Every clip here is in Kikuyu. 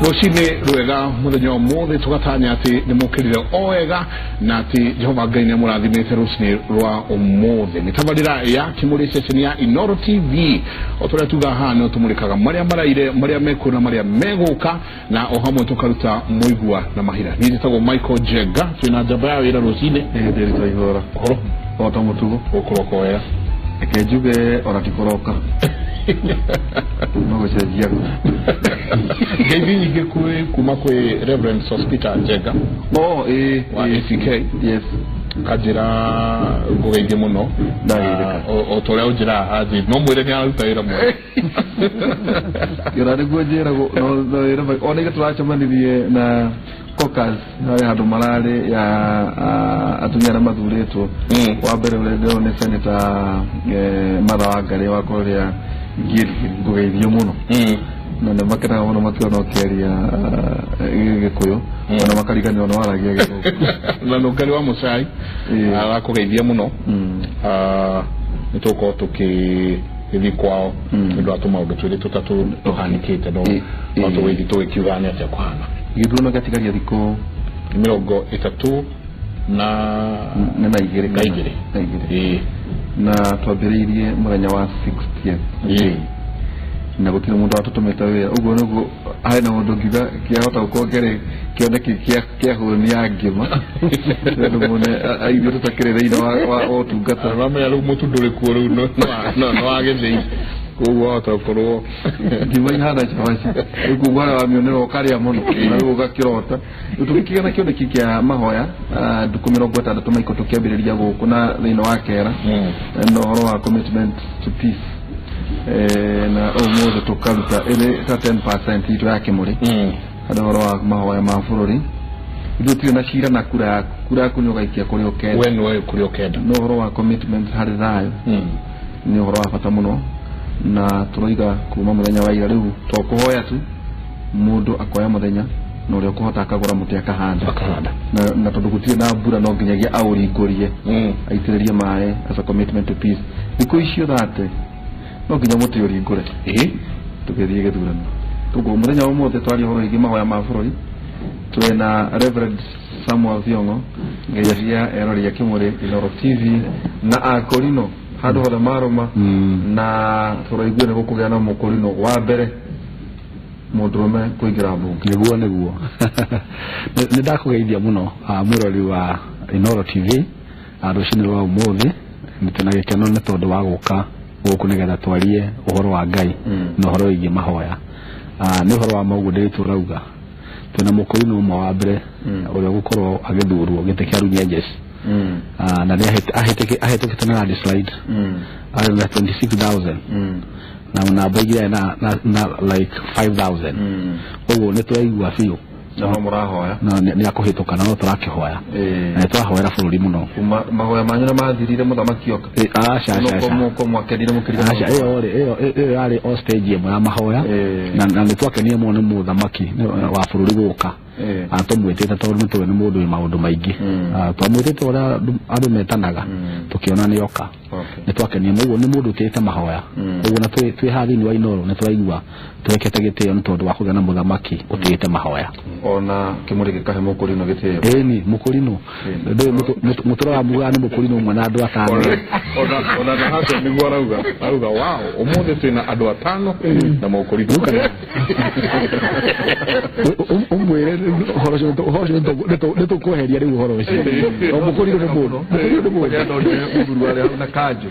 Rũcinĩ rwega mũthenya ũmũthĩ tũgatanya atĩ nĩ mũkĩrire o wega na atĩ Jehova Ngai nĩ amũrathimĩte rũcinĩ rwa ũmũthĩ. Nĩ tabarĩra ya Kĩmũrĩ ceceni ya Inooro TV. O ta ũrĩa tugaga haha nĩ tũmũrĩkaga marĩa maraire, marĩa mekuo na marĩa megũka, na o hamwe tũkaruta mũigua na mahira. Niĩ njĩtagwo Michael Njenga, twĩna njamba ya wĩra rũcinĩ. Ndĩrĩ twaihũra. Ũhoro? O ta mũtugo. Ũkũroka wega. Reke njuge ona ti kũroka. No gũcenjia. Ngeithi nyingĩ kuma kwĩ Reverend Sospeter Njenga. Oh, ĩĩ. Wa ACK. Yes. Kanjĩra ngũgeithie mũno. Ndageithĩka. O ta ũrĩa ũnjĩraga anjĩ, no mwĩre nĩ araruta wĩra mwega. Ona nĩguo njĩragwo, no wĩra mwega. Ona ithuĩ tũracemanirie na caucus harĩ handũ mararĩ ya atumia arĩa mathurĩtwo. Wa mbere ũrĩa ndĩrona nĩ Senator Martha Wangari wa kũrĩa Gilgil, ngũgeithio mũno. Na nĩ makenaga mũno makĩona ũkĩaria Gĩkũyũ, ona makariganĩrwo nĩ waragia Gĩthũngũ. Na Nũngari wa Mũcai arakũgeithia mũno. Nĩ tũgũkorwo tũkĩthiĩ kwao nĩ ũndũ wa tũmaũndũ twĩrĩ tũtatũ tũhanĩkĩte, no no tũgĩthiĩ tũgĩkiugaga nĩ atĩa kũhana. Gĩthurano gĩatigaria thikũ mĩrongo ĩtatũ na nĩ na igĩrĩ. Na igĩrĩ. Na igĩrĩ. Na twambĩrĩirie mũthenya wa 60th day. Na gũtirĩ mũndũ watũtũmĩte wĩra. Ũguo nĩguo harĩ na mũndũ ngiuga kĩahota gũkorwo kĩarĩ kĩoneki kĩa hũni ya ngima. Tondũ mũne, ithuĩ tũtakĩrĩ thĩinĩ wa ũtungata. Ũramenya rĩu mũtu ndũrĩ kuo rĩu, no wa gĩthĩi. Koguo wahota gũkorwo ngima ihana cabaci. Rĩu koguo harĩa wamĩonera ũkarĩa mũno, na rĩu ũgakĩrota. Rĩu tũgĩkĩgĩa na kĩoneki kĩa mahoya, ndukũ mĩrongo ĩtandatũ maiko tũkĩambĩrĩria gũkũ na thĩinĩ wa kera. Na ũhoro wa commitment to peace. Na ũmũthĩ tũkaruta ĩrĩ ta 10% itũ ya Kĩmũrĩ. Harĩ ũhoro wa mahoya ma bũrũri. Ithuĩ tũtirĩ na cira na kura yaku. Kura yaku nĩ ũgaikia kũrĩa ũkenda. We nĩwe kũrĩa ũkenda. No ũhoro wa commitment harĩ thayũ. Nĩ ũhoro wa bata mũno. Na tũroiga kuma mũthenya wa ira rĩu to kũhoya tu, mũndũ akoya mũthenya na ũrĩa ũkũhota akagũra mũtĩ akahanda. Akahanda. Na tondũ gũtirĩ na mbura no nginyagia aũringũrie. Aitĩrĩrie maĩ as a commitment to peace. Thikũ icio thate no nginya mũtĩ ũringũre. Tũgĩthiĩ gĩthurano. Koguo mũthenya wa ũmũthĩ twaria ũhoro wĩgiĩ mahoya ma bũrũri. Twĩna Reverend Samuel Thiong'o, ngeithia erori a Kĩmũrĩ Inooro TV na Akorino handũ hothe marũma. Na tũraigua nĩ gũkũgĩa na mũkorino wa mbere mũndũrũme kũingĩra mbunge. Nĩguo, nĩguo. Nĩ ndakũgeithia mũno, mwĩrori wa Inooro TV, rũcinĩ rwa ũmũthĩ. Nĩ twĩna gĩkeno nĩ tondũ wa gũka gũkũ nĩgetha twarie ũhoro wa Ngai na ũhoro wĩgiĩ mahoya. Nĩ ũhoro wa ma ũguo ndĩrĩtwo rauga. Twĩna mũkorino ũmwe wa mbere ũrĩa ũgũkorwo agĩthurwo gĩtĩ kĩa Runyenjes. Na nĩ ahĩtũkĩte na landslide. Arĩ na 26,000. Na namba igĩrĩ na like 5,000. Ũguo nĩ tũraigua biũ. Na no mũrahoya. Na nĩ akũhĩtũka na no tũrakĩhoya. Na nĩ tũrahoera bũrũri mũno. Kuma mahoya manyu nĩ mathirire mũthamaki oka. Aca, aca, aca. No mwakenire mũkĩrire. Aca, ĩyo rĩ, ĩyo yarĩ o stage ĩmwe ya mahoya. Na nĩ twakenire mũno nĩ mũthamaki wa bũrũri gũka. Tũmwĩtĩte tondũ nĩ tũĩ nĩ mũndũ wĩ maũndũ maingĩ. Twamwĩtĩte ũrĩa andũ metanaga, tũkĩona nĩ oka. Nĩ twakenire mũno, ũguo nĩ mũndũ ũtĩĩte mahoya. Ũguo na twĩ haha thĩinĩ wa Inooro nĩ tũraigua twekete gĩtĩo nĩ tondũ wa kũgĩa na mũthamaki ũtĩĩte mahoya. Ona Kĩmũrĩ gĩkahe mũkũrinũ gĩtĩo. Ĩni, mũkũrinũ. Ndũĩ mũtũraga mugaga nĩ mũkũrinũ ũmwe na andũ atano. Ona na haha nĩguo arauga. Arauga, wow, ũmũthĩ twĩna andũ atano na mũkũrinũ. Ũmwĩre ũhoro ũcio ũhoro ũcio nĩ tũkweheria rĩu ũhoro ũcio. O mũkũrinũ nĩ mũndũ. Mũkũrinũ nĩ mũndũ. Rĩrĩa ndonire mũthuri warĩ hau na kanjũ,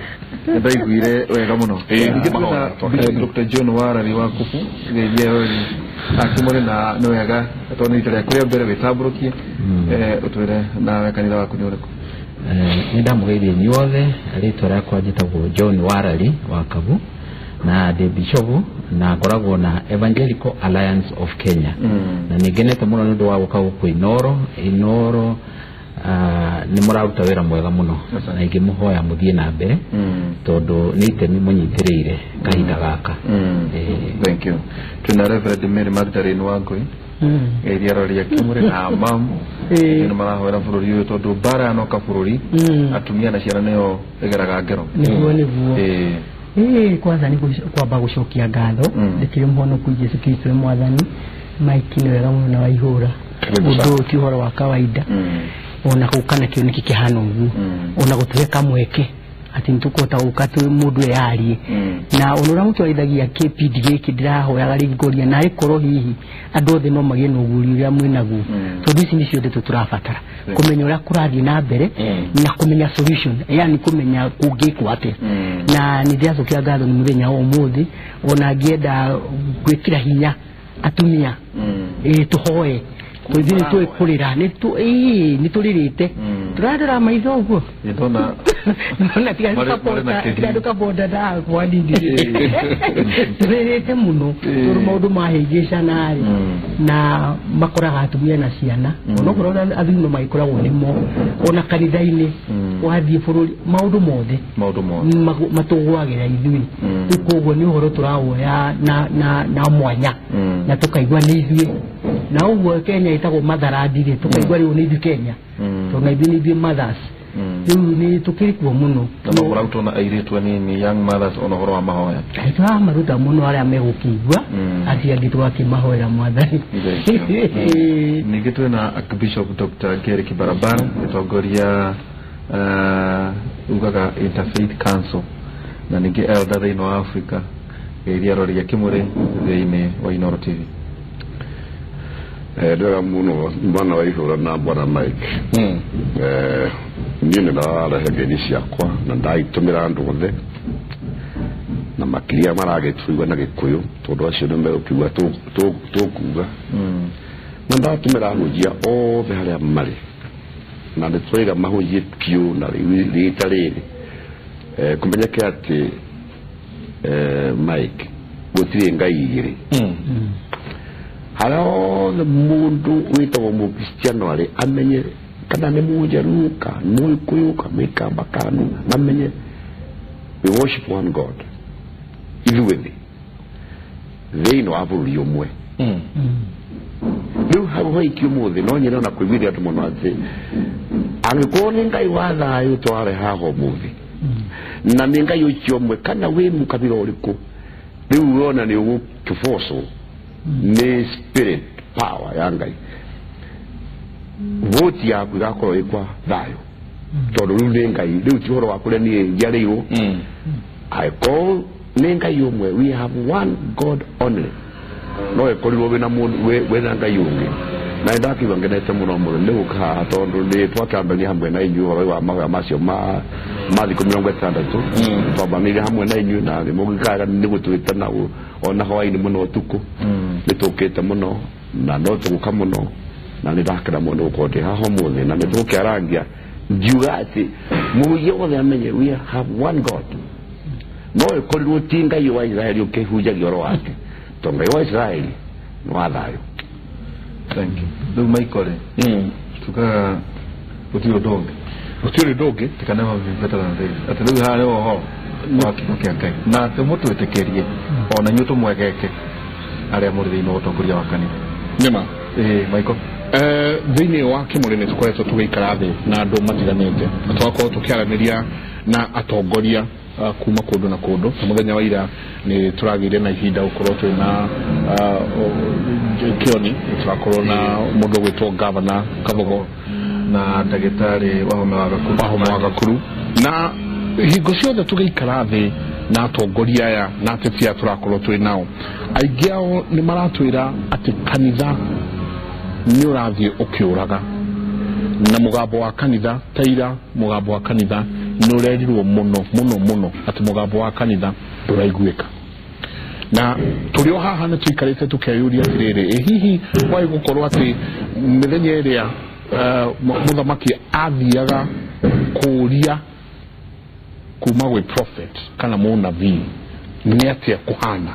nĩ ndaiguire wega mũno. Ningĩ twĩna Bishop Dr. John Warari wa Kubu, geithia eroreri a Kĩmũrĩ na nĩ wega tondũ nĩ rita rĩaku rĩa mbere wĩtambũrũkie. Ũtwĩre nawe kanitha waku nĩ ũrĩkũ? Nĩ ndamũgeithia inyuothe, rĩtwa rĩakwa njĩtagwo John Warari wa Kabu na ndĩ bishop na ngoragwo na Evangelical Alliance of Kenya. Na nĩ ngenete mũno nĩ ũndũ wa gũka gũkũ Inooro. Inooro, nĩ mũraruta wĩra mwega mũno. Na ingĩmũhoya mũthiĩ na mbere tondũ nĩ itemi mũnyitĩrĩire kahinda gaka. Thank you. Twĩna Reverend Mary Magdalene Wangui. Geithia arori a Kĩmũrĩ na mamu. Nĩ marahoera bũrũri ũyũ tondũ mbara yanoka bũrũri, atumia na ciana nĩo ĩgeraga ngero. Nĩguo, nĩguo. Kwanza nĩ kwamba gũcokia ngatho. Ndĩkĩrĩ mũhonoku Jesu Kristo nĩ mwathani. Mike nĩ wega mũno na Waihũra ũndũ ti ũhoro wa kawaida ona gũka na kĩoneki kĩhana ũguo ona gũtũhe kamweke atĩ nĩtũkũhota gũka twĩ mũndũ eyarie na ona ũrĩa mũtwarithagia kĩbindi gĩkĩ ndĩrahoyaga rĩngĩ ngoria naĩ korwo hihi andũ othe no magĩe na ũguri ũrĩa mwĩnaguo tondũ ici nĩcio ndeto tũrabatara kũmenya ũrĩa kũrathiĩ na mbere na kũmenya solution yani kũmenya kũngĩkwo atĩa na nĩ ndĩracokia ngatho nĩ mũthenya wa ũmũthĩ ona ngĩenda gwĩkĩra hinya atumia tũhoe tũthiĩ nĩ tũkũrĩra nĩ tũrĩrĩte tũrarora maitho ũguo nona tiga ndakwa nini tũrĩrĩte mũno tondũ maũndũ mahĩngĩcana rĩ na makoraga atumia na ciana onokorwo athuri no magĩkoragwo nĩmo ona kanitha-inĩ wathiĩ bũrũri maũndũ mothe matũgwagĩra ithuĩ rĩu koguo nĩ ũhoro tũrawoya na mwanya na tũkaigua nĩ ithuĩ na ũguo Kenya ĩtagwo motherland rĩ tũkaigua rĩu nĩ ithuĩ Kenya tondũ na ithuĩ nĩ ithuĩ mothers rĩu nĩ tũkĩrĩ kuo mũno na mũrautwo na airĩtu anini young mothers ona ũhoro wa mahoya tũramaruta mũno arĩa megũkĩigua acio angĩ tũgakĩmahoera mwathani. Ningĩ twĩna Archbishop Dr. Gary Kibarabara mũtongoria ugaga Interfaith Council na ningĩ elder thĩinĩ wa Africa geithia arori a Kĩmũrĩ thĩinĩ wa Inooro TV. Ndwega mũno bwana Waihũra na bwana Mike. Niĩ nĩ ndararehe ngeithi ciakwa na ndaitũmĩra andũ othe na makĩria maragĩtũigua na Gĩkũyũ tondũ acio nĩ megũkiuga tũkuga na ndatũmĩra ahunjia othe harĩa marĩ na nĩ tũraiga mahunjie biũ na rĩta rĩrĩ kũmenyeke atĩ Mike gũtirĩ Ngai igĩrĩ harĩa hothe mũndũ wĩtagwo mũkristiano arĩ amenye kana nĩ mũnjaruo kana mũgĩkũyũ kana mũikamba kana mamenye we worship one God ithuĩ thĩinĩ wa bũrũri ũmwe. Rĩu hau haiki ũmũthĩ no nyende ona kũiguithia andũ mũno atĩ angĩkorwo nĩ Ngai wa thayũ tware haha ũmũthĩ na nĩ Ngai ũcio ũmwe kana wĩ mũkabira ũrĩkũ rĩu wona nĩ ũgũkĩbocwo nĩ spirit power ya Ngai voti yaku ĩgakorwo ĩ kwa thayũ tondũ rĩu nĩ Ngai rĩu ti ũhoro wa kũrĩa niĩ njiarĩirwo angĩkorwo nĩ Ngai ũmwe we have one God only no ĩkorirwo wĩna mũndũ wĩna Ngai ũngĩ na nĩndakĩigua ngenete mũno mũno nĩ gũka haha tondũ nĩ twakĩambania hamwe na inyuĩ ũhoro wa mahoya macio ma thikũ 60 twambanĩire hamwe na inyuĩ na nĩmũgĩkaga nĩ gũtwĩta na ona hwaĩ-inĩ mũno ũtukũ nĩ tũkĩte mũno na no tũgũka mũno na nĩ ndakena mũno gũkorwo ndĩ haha ũmũthĩ na nĩ tũgũkĩarangia ngiuga atĩ mũhunjia wothe amenye we have one God no ĩkorirwo ti Ngai wa Israeli ũkĩhunjagia ũhoro wake tondũ Ngai wa Israeli nĩ wa thayũ. Thank you. Rĩu Michael rĩ tugaga gũtirĩ ũndũ ũngĩ gũtirĩ ũndũ ũngĩ it can never be better than this atĩ rĩu haha nĩ ũhoro wa kiugo kĩa Ngai na tũmũtwĩtĩkĩrie ona inyuĩ tũmwegeke arĩa mũrĩ thĩinĩ wa ũtongoria wa kanitha nĩma. Michael thĩinĩ wa Kĩmũrĩ nĩ tũkoretwo tũgĩikara thĩ na andũ matiganĩte na tũgakorwo tũkĩaranĩria na atongoria kuma kũndũ na kũndũ ta mũthenya wa ira nĩ tũragĩire na ihinda gũkorwo twĩna Kĩoni nĩ tũrakorwo na mũndũ ũgwĩtwo Gavana Kabogo na ndagĩtarĩ Wahome wa Gakuru na hingo ciothe tũgĩikara thĩ na atongoria aya na ateti aya tũrakorwo twĩ nao aingĩ ao nĩ maratwĩra atĩ kanitha nĩ ũrathiĩ ũkĩũraga na mũgambo wa kanitha taira mũgambo wa kanitha nĩ ũrerirwo mũno mũno mũno atĩ mũgambo wa kanitha ndũraiguĩka na tũrĩ o haha nĩ tũikarĩte tũkeyũria atĩrĩrĩ ĩ hihi wai gũkorwo atĩ mĩthenya ĩrĩa mũthamaki athiaga kũũria kuma gwĩ prophet kana mũnabii nĩ atĩa kũhana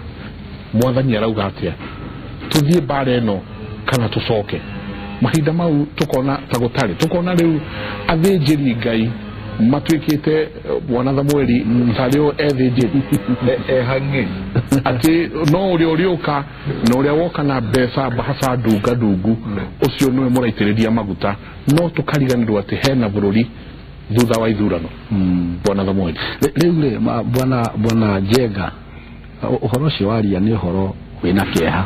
mwathani arauga atĩa tũthiĩ mbara ĩno kana tũcoke mahinda mau tukona ta gũtarĩ tukona rĩu athĩnjĩri Ngai matuĩkĩte bwana Samueli tarĩ o ethĩnjĩri ehang'e atĩ no ũrĩa ũrĩũka na ũrĩa woka na mbeca mbahaca ndunga ndungu ũcio nĩwe mũraitĩrĩria maguta no tũkariganĩrwo atĩ hena bũrũri thutha wa ithurano. Bwana Samueli rĩu rĩ bwana Njenga ũhoro ũcio waria nĩ ũhoro wĩna kĩeha.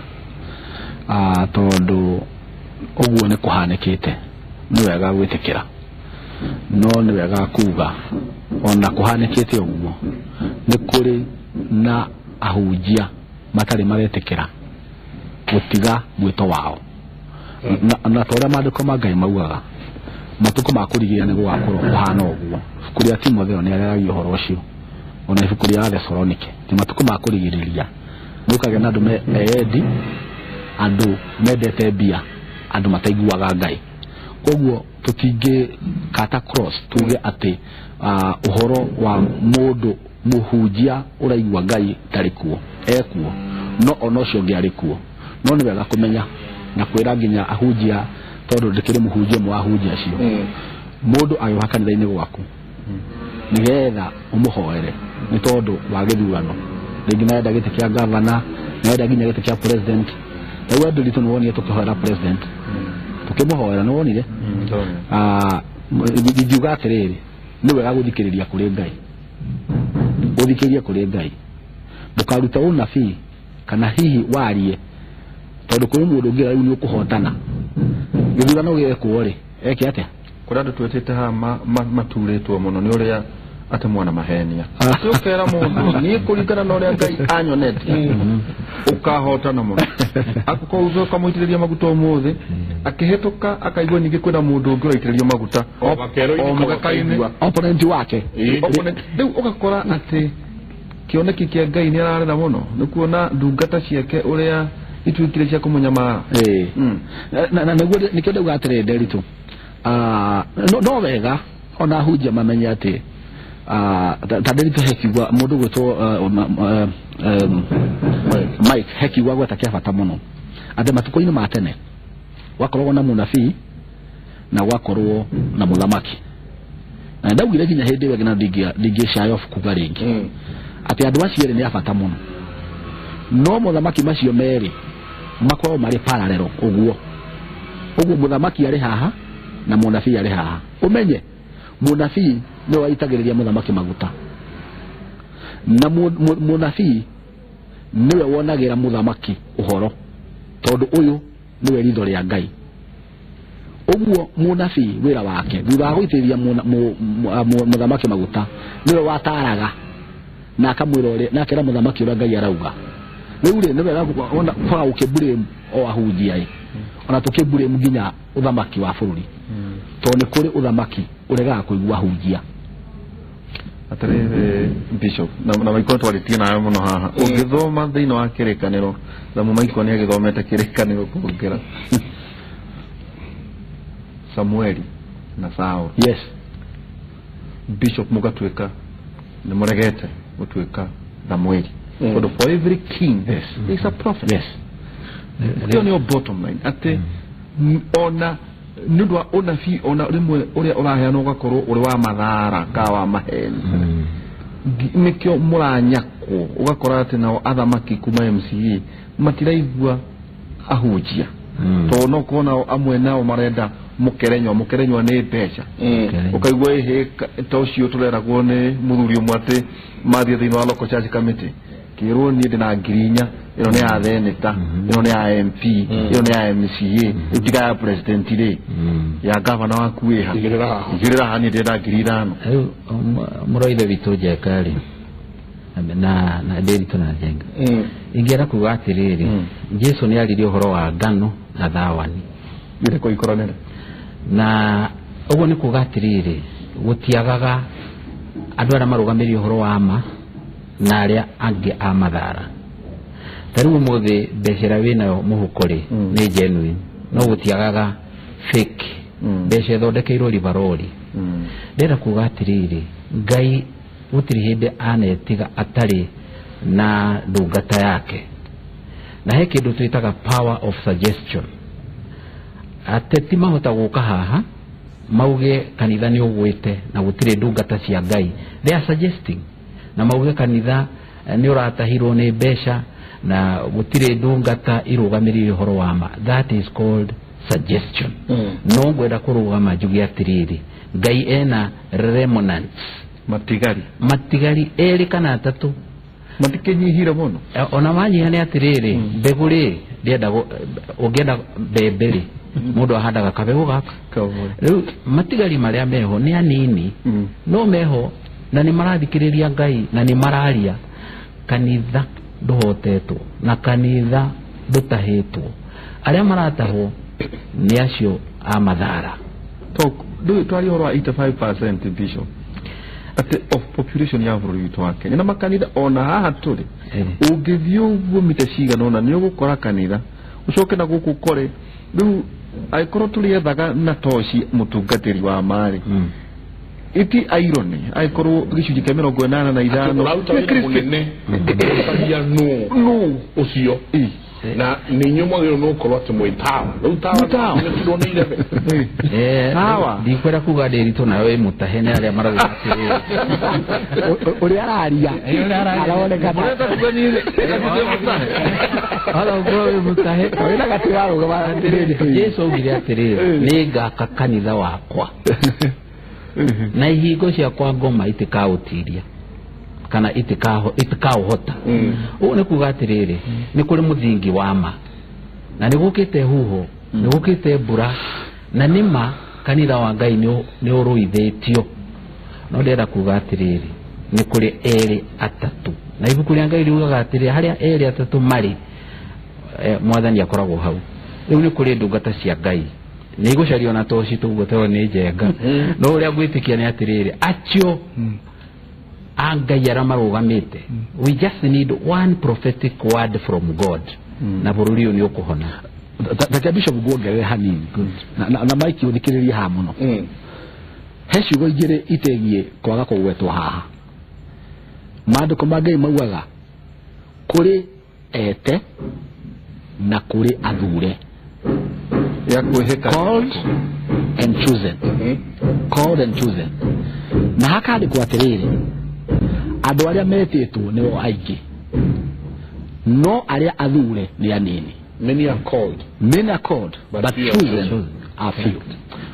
Tondũ ũguo nĩ kũhanĩkĩte nĩ wega gwĩtĩkĩra no nĩ wega kuga ona kũhanĩkĩte ũguo nĩ kũrĩ na ahunjia matarĩ maretĩkĩra gũtiga mwĩto wao na ta ũrĩa maandĩko ma Ngai maugaga matukũ ma kũrigĩrĩria nĩ gũgakorwo kũhana ũguo. Ibuku rĩa Timotheo nĩ arĩaragia ũhoro ũcio ona ibuku rĩa Thesalonike ti matukũ ma kũrigĩrĩria nĩ ũkagĩa na andũ endi andũ mendete mbia andũ mataiguaga Ngai. Koguo tũtingĩkata cross tuge atĩ ũhoro wa mũndũ mũhunjia ũraigua Ngai ndarĩ kuo ekuo no ona ũcio ũngĩ arĩ kuo. No nĩ wega kũmenya na kwĩra nginya ahunjia tondũ ndĩkĩrĩ mũhunjia ũmwe wa ahunjia acio mũndũ agĩũka kanitha-inĩ gwaku nĩgetha ũmũhoere nĩ tondũ wa gĩthurano rĩngĩ narenda gĩtĩ kĩa gavana narenda nginya gĩtĩ kĩa president. Rĩu andũ ritũ nĩwonire tũkĩhoera president tũkĩmũhoera nĩwonire ingiuga atĩrĩrĩ nĩ wega gũthikĩrĩria kũrĩ Ngai ũthikĩrĩrie kũrĩ Ngai ndũkaruta ũnabii kana hihi warie tondũ kũrĩ mũndũ ũngĩ rĩu nĩ ũkũhotana gĩthurano gĩekwo rĩ eke atĩa. Kũrĩ andũ twĩtĩte haha maturĩtwo mũno nĩ ũrĩa atĩ mwana mahenia ũkera mũndũ niĩ kũringana na ũrĩa Ngai anyonetie ũkahotana mũno akũkouga ũkamũitĩrĩria maguta ũmũthĩ akĩhĩtũka akaigua ningĩ kwĩna mũndũ ũngĩ ũraitĩrĩrio maguta o mũgaka-inĩ opponent wake. Rĩu ũgakora atĩ kĩoneki kĩa Ngai nĩ ararĩra mũno nĩ kuona ndungata ciake ũrĩa ituĩkire cia kũmũnyamara. Na nĩguo nĩkĩo ndauga atĩrĩrĩ Nderitu no wega ona ahunjia mamenye atĩ ta Nderitu he kiugo mũndũ gwĩtwo Mike he kiugo gweta kĩa bata mũno atĩ matukũ-inĩ ma tene gwakoragwo na mũnabii na gwakorwo na mũthamaki na ndaugire nginya hĩndĩ ĩyo na ndingĩcayo kuga rĩngĩ atĩ andũ acio erĩ nĩ a bata mũno no mũthamaki macio merĩ makoragwo marĩ parallel ũguo ũguo mũthamaki arĩ haha na mũnabii arĩ haha. Ũmenye mũnabii nĩwe waitagĩrĩria mũthamaki maguta na mũnabii nĩwe wonagĩra mũthamaki ũhoro tondũ ũyũ nĩwe ritho rĩa Ngai. Ũguo mũnabii wĩra wake thutha wa gũitĩrĩria mũthamaki maguta nĩwe wataraga na akamwĩra ũrĩa na akera mũthamaki ũrĩa Ngai arauga. Rĩu rĩ nĩ wega kwaga gũkĩmburĩmu o ahunjia ĩ ona tũkĩmburĩmu nginya ũthamaki wa bũrũri tondũ nĩ kũrĩ ũthamaki ũregaga kũigua ahunjia. Atĩrĩrĩ Bishop na Maiko twarĩtie nawe mũno haha ũngĩthoma thĩinĩ wa kĩrĩkanĩro thamu Maiko nĩ agĩthomete kĩrĩkanĩro kũngĩra Samueli na Saul. Yes Bishop mũgatuĩka nĩ mũregete gũtuĩka Samueli tondũ for every king there is a prophet. Yes ĩyo nĩyo bottom line atĩ ona nĩ ũndũ wa ũnabii ona rĩmwe ũrĩa ũraheanwo ũgakorwo ũrĩ wa mathara ka wa maheni nĩkĩo mũranyakwo ũgakora atĩ nao athamaki kuma MCA matiraigua ahunjia tondũ no kuona amwe nao marenda mũkerenywa mũkerenywa nĩ mbeca ũkaigua ĩhĩ ta ũcio tũreragwo nĩ mũthuri ũmwe atĩ mathiĩ thĩinĩ wa local church committee kĩrwo niĩ ndĩna 4,000 ĩno nĩ ya senator ĩno nĩ ya MP ĩno nĩ ya MCA ĩtiga ya president rĩ ya gavana waku wĩha igĩrĩra haha niĩ ndĩrenda 5,000. Rĩu mũroithe witũ Njeka rĩ na Nderitu na Njenga ingĩenda kuga atĩrĩrĩ Jesu nĩ aririe ũhoro wa ngano na thawani irĩkũ ikoranĩre na ũguo nĩ kuga atĩrĩrĩ gũtiagaga andũ arĩa marũgamĩrĩire ũhoro wa ma na arĩa angĩ a mathara. Ta rĩu ũmũthĩ mbeca ĩrĩa wĩnayo mũhuko rĩ nĩ genuine no gũtiagaga fake mbeca ĩthondekeirwo ribarori. Ndĩrenda kuga atĩrĩrĩ Ngai gũtirĩ hĩndĩ anetiga atarĩ na ndungata yake na he kĩndũ twĩtaga power of suggestion. Ateti mahota gũka haha mauge kanitha nĩ ũgwĩte na gũtirĩ ndungata cia Ngai. They are suggesting na mauge kanitha nĩ ũratahirwo nĩ mbeca na gũtirĩ ndungata irũgamĩrĩire ũhoro wa ma. That is called suggestion. No ngwenda kũrũgama njuge atĩrĩrĩ Ngai ena remnants matigari erĩ kana atatũ matikĩnyihire mũno ona manyiha nĩ atĩrĩrĩ mbegũ rĩ Ndienda ũngĩenda mbembe rĩ mũndũ ahandaga kabegũ gaka. Rĩu matigari marĩa meho nĩ anini no meho na nĩ marathikĩrĩria Ngai na nĩ mararia. Kanitha ndũhotetwo na kanitha ndũtahĩtwo, arĩa maratahwo nĩ acio a mathara. Ndũĩ twaria ũhoro wa 85% Bishop atĩ of population ya bũrũri witũ wa Kenya na makanitha ona haha tũrĩ ũngĩthiĩ ũguo mita cigana ũna nĩ ũgũkora kanitha ũcoke na gũkũ ũkore rĩu angĩkorwo tũrĩethaga na toci mũtungatĩri wa marĩ iti irony angĩkorwo gĩcunjĩ kĩa 85 ũraruta wĩra mũnene ũcaria nũ ũcio na nĩ inyuĩ mwagĩrĩirwo nĩ gũkorwo atĩ mwĩ tawa. Rĩu tawa nĩtirwo nĩ irebe tawa ndikwenda kuga ndĩritũ nayo ĩ mũtahe nĩ arĩa marauga atĩrĩrĩ ũrĩa araria aronekana ona ũkorwo wĩ mũtahe wĩna gatĩ warũgama atĩrĩrĩ. Jesu augire atĩrĩrĩ nĩ ngaka kanitha wakwa na ihingo ciakwa ngoma itikaũtiria kana itikaũhota. Ũũ nĩ kuga atĩrĩrĩ nĩ kũrĩ mũthingi wa ma na nĩ gũkĩte huho nĩ gũkĩte mbura na nĩ ma kanitha wa Ngai nĩ ũrũithĩtio. No ndĩrenda kuga atĩrĩrĩ nĩ kũrĩ erĩ atatũ na ibuku rĩa Ngai riugaga atĩrĩ harĩa erĩ atatũ marĩ mwathani akoragwo hau. Rĩu nĩ kũrĩ ndungata cia Ngai nĩ igũcario na toci tũguo tondũ nĩ njenga no ũrĩa ngwĩtĩkia nĩ atĩrĩrĩ acio a Ngai arĩa marũgamĩte we just need one prophetic word from God na bũrũri ũyũ nĩ ũkũhona. Reke Bishop nguongerere hanini na Mike ũthikĩrĩrie haha mũno. He ciugo igĩrĩ itegiĩ kwaga kũgwetwo haha. Maandĩko ma Ngai maugaga kũrĩ ete na kũrĩ athure. Ya kwĩhĩka. Called and chosen. Called and chosen. Na hakandĩkwo atĩrĩrĩ andũ arĩa metĩtwo nĩo aingĩ no arĩa athure nĩ anini. Many are called. Many are called, but chosen are few.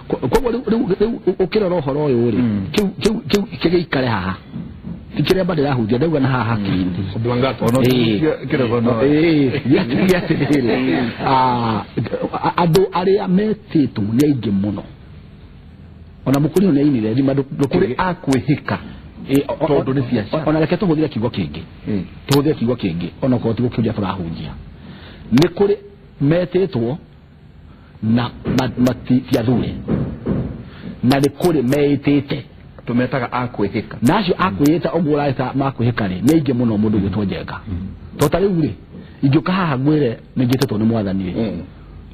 Koguo rĩu ũkĩrora ũhoro ũyũ rĩ kĩu kĩgĩikare haha ti kĩrĩa mba ndĩrahunjia ndauga na haha hakiri-inĩ atĩrĩrĩ andũ arĩa metĩtwo nĩ aingĩ mũno ona mũkũrinũ nĩ ainire thima kũrĩ a kwĩhĩka tondũ nĩ biacara. Ona reke tũhũthĩre kiugo kĩngĩ tũhũthĩre kiugo kĩngĩ ona okorwo ti gũkĩũria tũrahunjia nĩ kũrĩ metĩtwo na ti athure na nĩ kũrĩ meĩtĩte tũmetaga a kwĩhĩka na acio a kwĩhĩta ũguo ũraĩta makwĩhĩka rĩ nĩ aingĩ mũno mũndũ ũgwĩtwo njenga to ta rĩu rĩ ingĩũka haha ngwĩre nĩ njĩtĩtwo nĩ mwathani rĩ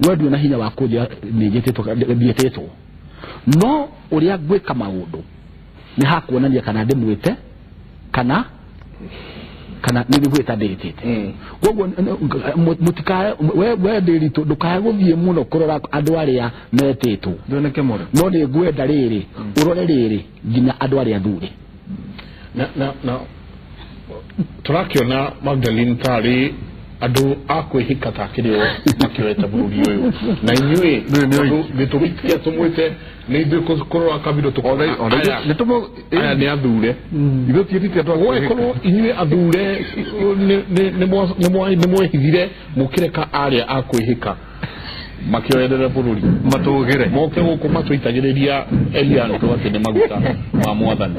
we ndũrĩ na hinya wa kũnjĩra nĩ njĩtĩtwo ndiĩtĩtwo no ũrĩa ngwĩka maũndũ nĩ hakuonania kana ndĩmwĩte kana nĩ ngwĩta ndĩtĩte. Koguo mũtikae we ndĩritũ ndũkae gũthiĩ mũno kũrora andũ arĩa metĩtwo ndoneke mũno no nĩ ngwenda rĩrĩ ũrore rĩrĩ nginya andũ arĩa athure. Na tũrakĩona Magdalene tarĩ andũ a kwĩhĩka ta kĩrĩ o makĩoete bũrũri ũyũ na inyuĩ gĩtũmi kĩrĩa tũmwĩte nĩ ithuĩ kũrora kabiro tũkona aya nĩ athure ithuĩ tiĩtĩte andũ a kwĩhĩka. Gũgĩkorwo inyuĩ athure nĩ mwehithire mũkĩreka arĩa a kwĩhĩka makĩoerere bũrũri matũgĩre moke gũkũ matũitagĩrĩria Elianto atĩ nĩ maguta ma mwathani.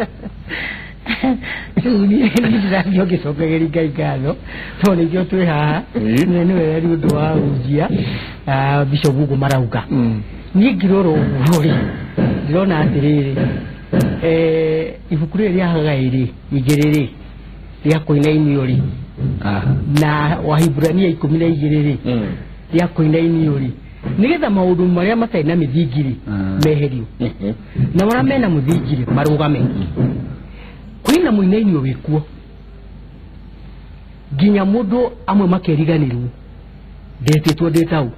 Rĩu niĩ ndĩrathiĩ ngĩcokagĩria Ngai ngatho tondũ nĩkĩo twĩ haha nĩ wega nĩ ũndũ wa hunjia Bishop ũguo marauga. Niĩ ngĩrora ũguo rĩ ndĩrona atĩrĩrĩ ibuku rĩrĩ rĩa Hagai rĩ igĩrĩ rĩ rĩa kũinainio rĩ na Wahiburania 12 rĩ rĩa kũinainio rĩ nĩgetha maũndũ marĩa matarĩ na mĩthingi rĩ meherio na marĩa mena mũthingi rĩ marũgame. Kwĩna mũinainio wĩkuo nginya mũndũ amwe makeriganĩrwo ndetĩtwo ndĩ tau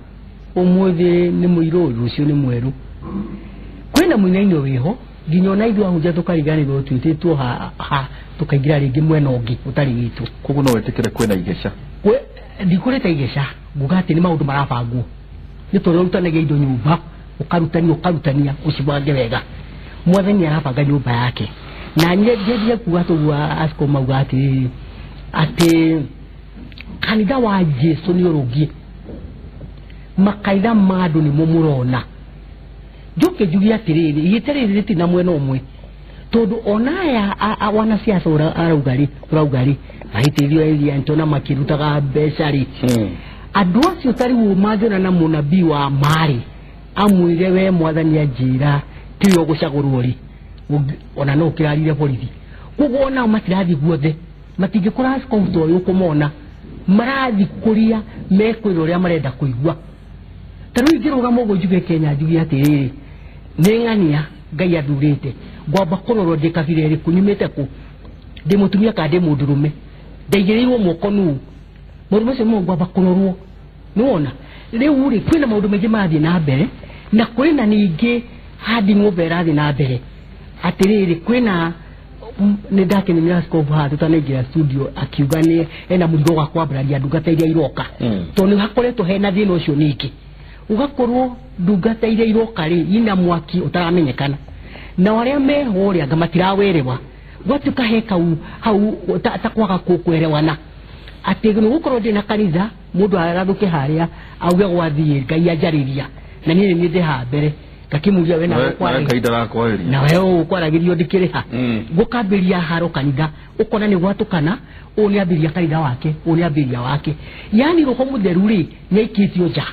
ũmũthĩ nĩ mũirũ rũciũ nĩ mwerũ. Kwĩna mũinainio wĩho nginya ona ithuĩ ahunjia tũkariganĩrwo twĩtĩtwo ha tũkaingĩra rĩngĩ mwena ũngĩ ũtarĩ witũ. Koguo no wĩtĩkĩre kwĩna igeca? Ndikũrĩte igeca nguga atĩ nĩ maũndũ marabangwo nĩ tondũ ũrutanagia indo nyũmba ũkarutania ũcibange wega. Mwathani arabanga nyũmba yake na nyendia kuga tũguo asko mauga atĩ kanitha wa Jesu nĩ ũrũngie Makaitha ma andũ nĩmo mũrona. Njoke njuge atĩrĩrĩ, ihĩtia rĩrĩ rĩtirĩ na mwena ũmwe, tondũ ona aya wanasiasa ũrauga rĩ mahĩtĩirio area nĩtona makĩrutaga mbeca rĩ, andũ acio ta rĩu mangĩona na mũnabii wa marĩ amwĩre we mwathani anjĩra tiwe ũgũcagũrwo rĩ, ona no ũkĩrarire borithi. Koguo onao matirathiĩ guothe, matingĩkora askofu ta ũyũ ũkũmona, marathiĩ kũrĩa mekwĩrwo ũrĩa marenda kũigua. Ta rĩu ingĩrũgama ũguo njuge Kenya njuge atĩrĩrĩ, nĩ ng'ania Ngai athurĩte, ngwamba kũrorwo ndĩ kabira ĩrĩkũ, nyumĩte kũ, ndĩ mũtumia kana ndĩ mũndũrũme, ndaigĩrĩirwo moko nũũ, maũndũ macio mo ngwamba kũrorwo. Nĩwona rĩu rĩ kwĩna maũndũ maingĩ marathiĩ na mbere, na kwĩna ningĩ handing over ĩrathiĩ na mbere. Atĩrĩrĩ, kwĩna nĩ ndakenire askofu haha tũtanaingĩra studio akiuga nĩ ena mũrigo wa kwambararia ndungata iria iroka, tondũ nĩ hakoretwo hena thĩna ũcio ningĩ, ũgakorwo ndungata iria iroka rĩ ina mwaki ũtaramenyekana, na arĩa meho rĩ anga matirawerewa, gwatuĩka he kau hau ta kwaga kũkwerewana, atĩ nĩ gũkorwo ndĩ na kanitha mũndũ arathũke harĩa auge gwathiĩ Ngai anjarĩria na niĩ nĩ ndĩ haha mbere ngakĩmũria we nawe ũkwaragĩria, na we ũkwaragĩrio ndĩkĩrĩha, gũkambĩria haro kanitha, ũkona nĩ gwatũkana, ũyũ nĩ ambĩria kanitha wake, ũyũ nĩ ambĩria wake, yani roho mũtheru rĩ nĩ aikĩtio nja.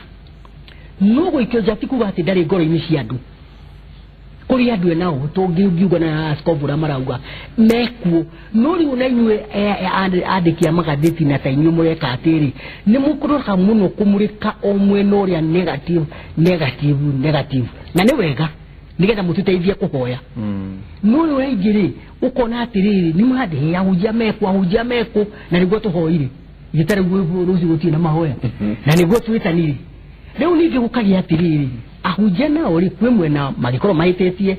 No gũikio nja ti kuga atĩ ndarĩ ngoro-inĩ cia andũ, kũrĩ andũ enao tũngiuga na askofu ũrĩa marauga mekuo, no rĩu na inyuĩ andĩki a magathĩti na ta inyuĩ mũreka atĩrĩ, nĩ mũkũroraga mũno kũmũrĩka o mwena ũrĩa negative negative negative, na nĩ wega nĩgetha mũtũteithie kũhoya. No rĩu aingĩ rĩ ũkona atĩrĩrĩ nĩ mandĩhĩ ahunjia mekuo, ahunjia mekuo, na nĩguo tũhoire gĩtarĩ rũciũ gũtirĩ na mahoya, na nĩguo twĩtanire. Rĩu ningĩ gũkagĩa atĩrĩrĩ, ahunjia nao rĩ kwĩ mwena mangĩkorwo mahĩtĩtie,